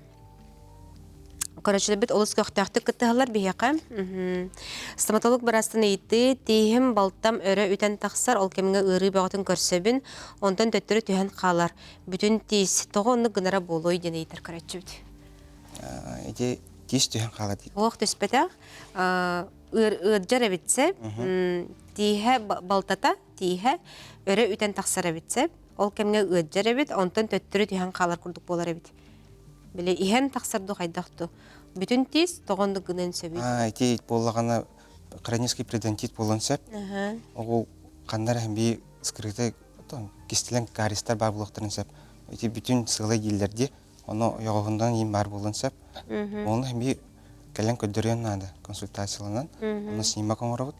Көрөөччүлэрбит олус көхтөөхтүк кыттыһаллар биһиэхэ. Стоматолог быраастан ыйытыы, тииһим, балтам өрө үтэн тахсар, ол кэмҥэ ыарыы бөҕөтүн көрсөбүн, онтон төттөрү түһэн хаалар. Бүтүн тиис тоҕо оннук гынара буолуой диэн ыйытар көрөөччүбүт. Ити тиис түһэн хаалар дии. Олох түспэтэх. Ыалдьар эбитсэ, тииһэ балтата, тииһэ өрө үтэн тахсар эбитсэ, ол кэмҥэ ыалдьар эбит, онтон төттөрү түһэн хаалар курдук буолар эбит. Били иһэн тахсар ду хайдах ду. Бүтүн тиис тоҕоннук гынан сөбүй? Аа, ити буоллаҕына хронический периодонтит буолуон сөп. Ол ханна эрэ би скрытый кистэлэҥ кариестар баар буолуохтарын сөп. Ити бүтүн сыалай дииллэр дии. Ону ойоҕоһундан иин баар буолуон сөп. Оны би кэлэн көрдөрүөн наада консультацияланан. Оны снимок оҥоробут.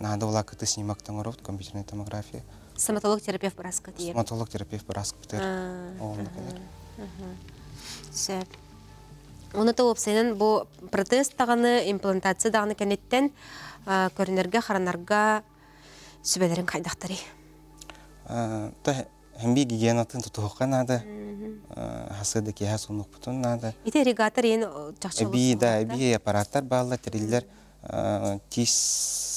Наада буолаа кыты снимок оҥоробут компьютерная томография. Стоматолог-терапевт бырааска тиийэр. Стоматолог-терапевт бырааска бытыр. Оҕонно кэлэр. Сөп. Уонна то уопсайынан бу протез даҕаны, имплантация даҕаны кэнниттэн көрүнэргэ, харанарга сүбэлэрин хайдахтарый? Та хэмби гигиенатын тутуһукка наада. Хасы да киһа сунукпутун наада. Ити ирригатор иэн чахчы Эби да, эби аппараттар баалла, тэриллэр тиис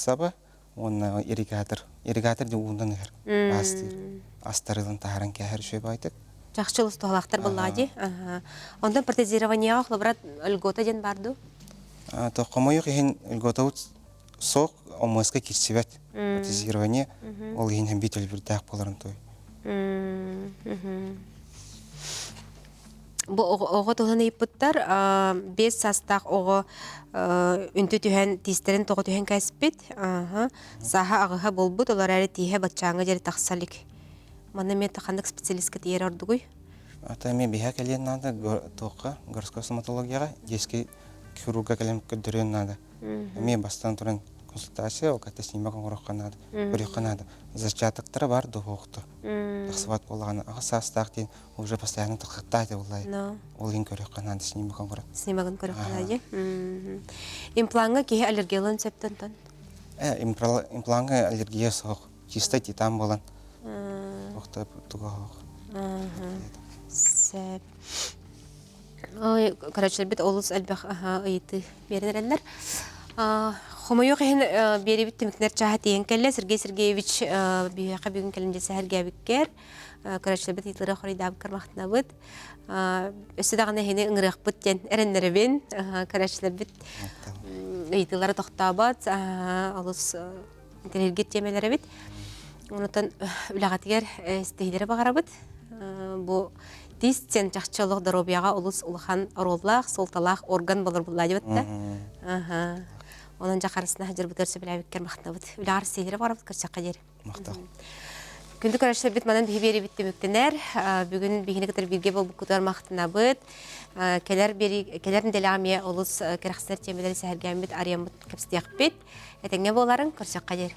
саба уонна ирригатор ирригатор диэн уунан ыһар аастыыр астарылын таһааран кээһэр үчүгэй баайтык Чахчы олус туһалаахтар буоллаҕа дии. Онтон протезированиеҕа холобура льгота диэн баар дуу? То хомойуох иһин льготабыт суох омуоска киирсибэт протезирование ол иһин һэн биир төлөбүрдээх буоларын той Бу оҕо туһунан ыйыппыттар. 5 саастаах оҕо үнтү түһэн, тиистэрин тоҕо түһэн кээспит. Сааһа аҕыһа буолбут, ол эрээри тииһэ баччааҥҥа диэри тахса илик. Манна эмиэ ханнык специалистка тиийэр ордугуй? Ата эмиэ биһэ кэлиэн наада туохха городской стоматологияҕа детский хирурга кэлэн көрдөрүөн наада. Эмиэ бастаан туран. Консультация, ол ката снимок оҥоруохха наада, көрүөххэ наада. Зачатоктара бар дуһуохту. Тахсыбат буоллаҕына аҕыс саастаах диэн уже постоянно тахсыттаа этэ буоллай. Ол иһин көрүөххэ наада снимок оҥоро. Снимогын көрүөххэ наада. Имплаҥҥа киһи аллергиялыан сөптөн тон? Э, имплаҥҥа аллергия суох. Чисто титан буолан. Охто туга суох. Сөп. Ой, көрөөччүлэрбит олус элбэх ыйытыы биэрэн эрэллэр. Хомойуох иһин биэрибит түмүктэр чааһа тиийэн кэллэ. Сергей Сергеевич биһиэхэ бүгүн кэлэн дьэ сэһэргээбиккэр, көрөөччүлэрбит ыйытыылары хоруйдаабыккар махтанабыт. Өссө даҕаны эһини ыҥырыахпыт диэн эрэннэрэбин. Көрөөччүлэрбит ыйытыылара тохтообот, олус интэриэһиргиир тиэмэлэр эбит. Онтон үлэҕитигэр ситиһиилэри баҕарабыт. Бу тиис диэн чахчы олох доруобуйаҕа олус улахан оруоллаах, суолталаах орган болор булла диэбит да. Онон дьэ харысына сылдьарбытыгар сөбүлээбиккэр махтанабыт. Үлэҕэр ситиһиилэри баҕарабыт көрсөххө диэри. Махтал. Күндү көрөөччүлэрбит манан биһи биэрибит түмүктэнэр. Бүгүн биһини кытары бииргэ буолбуккутугар махтанабыт. Кэлэр биэри кэлэр нэдиэлэҕэ эмиэ олус кэрэхсэтэр тиэмэлэри сэһэргээммит, арыйаммыт кэпсэтиэхпит. Этэҥҥэ буоларыҥ, көрсөххө диэри.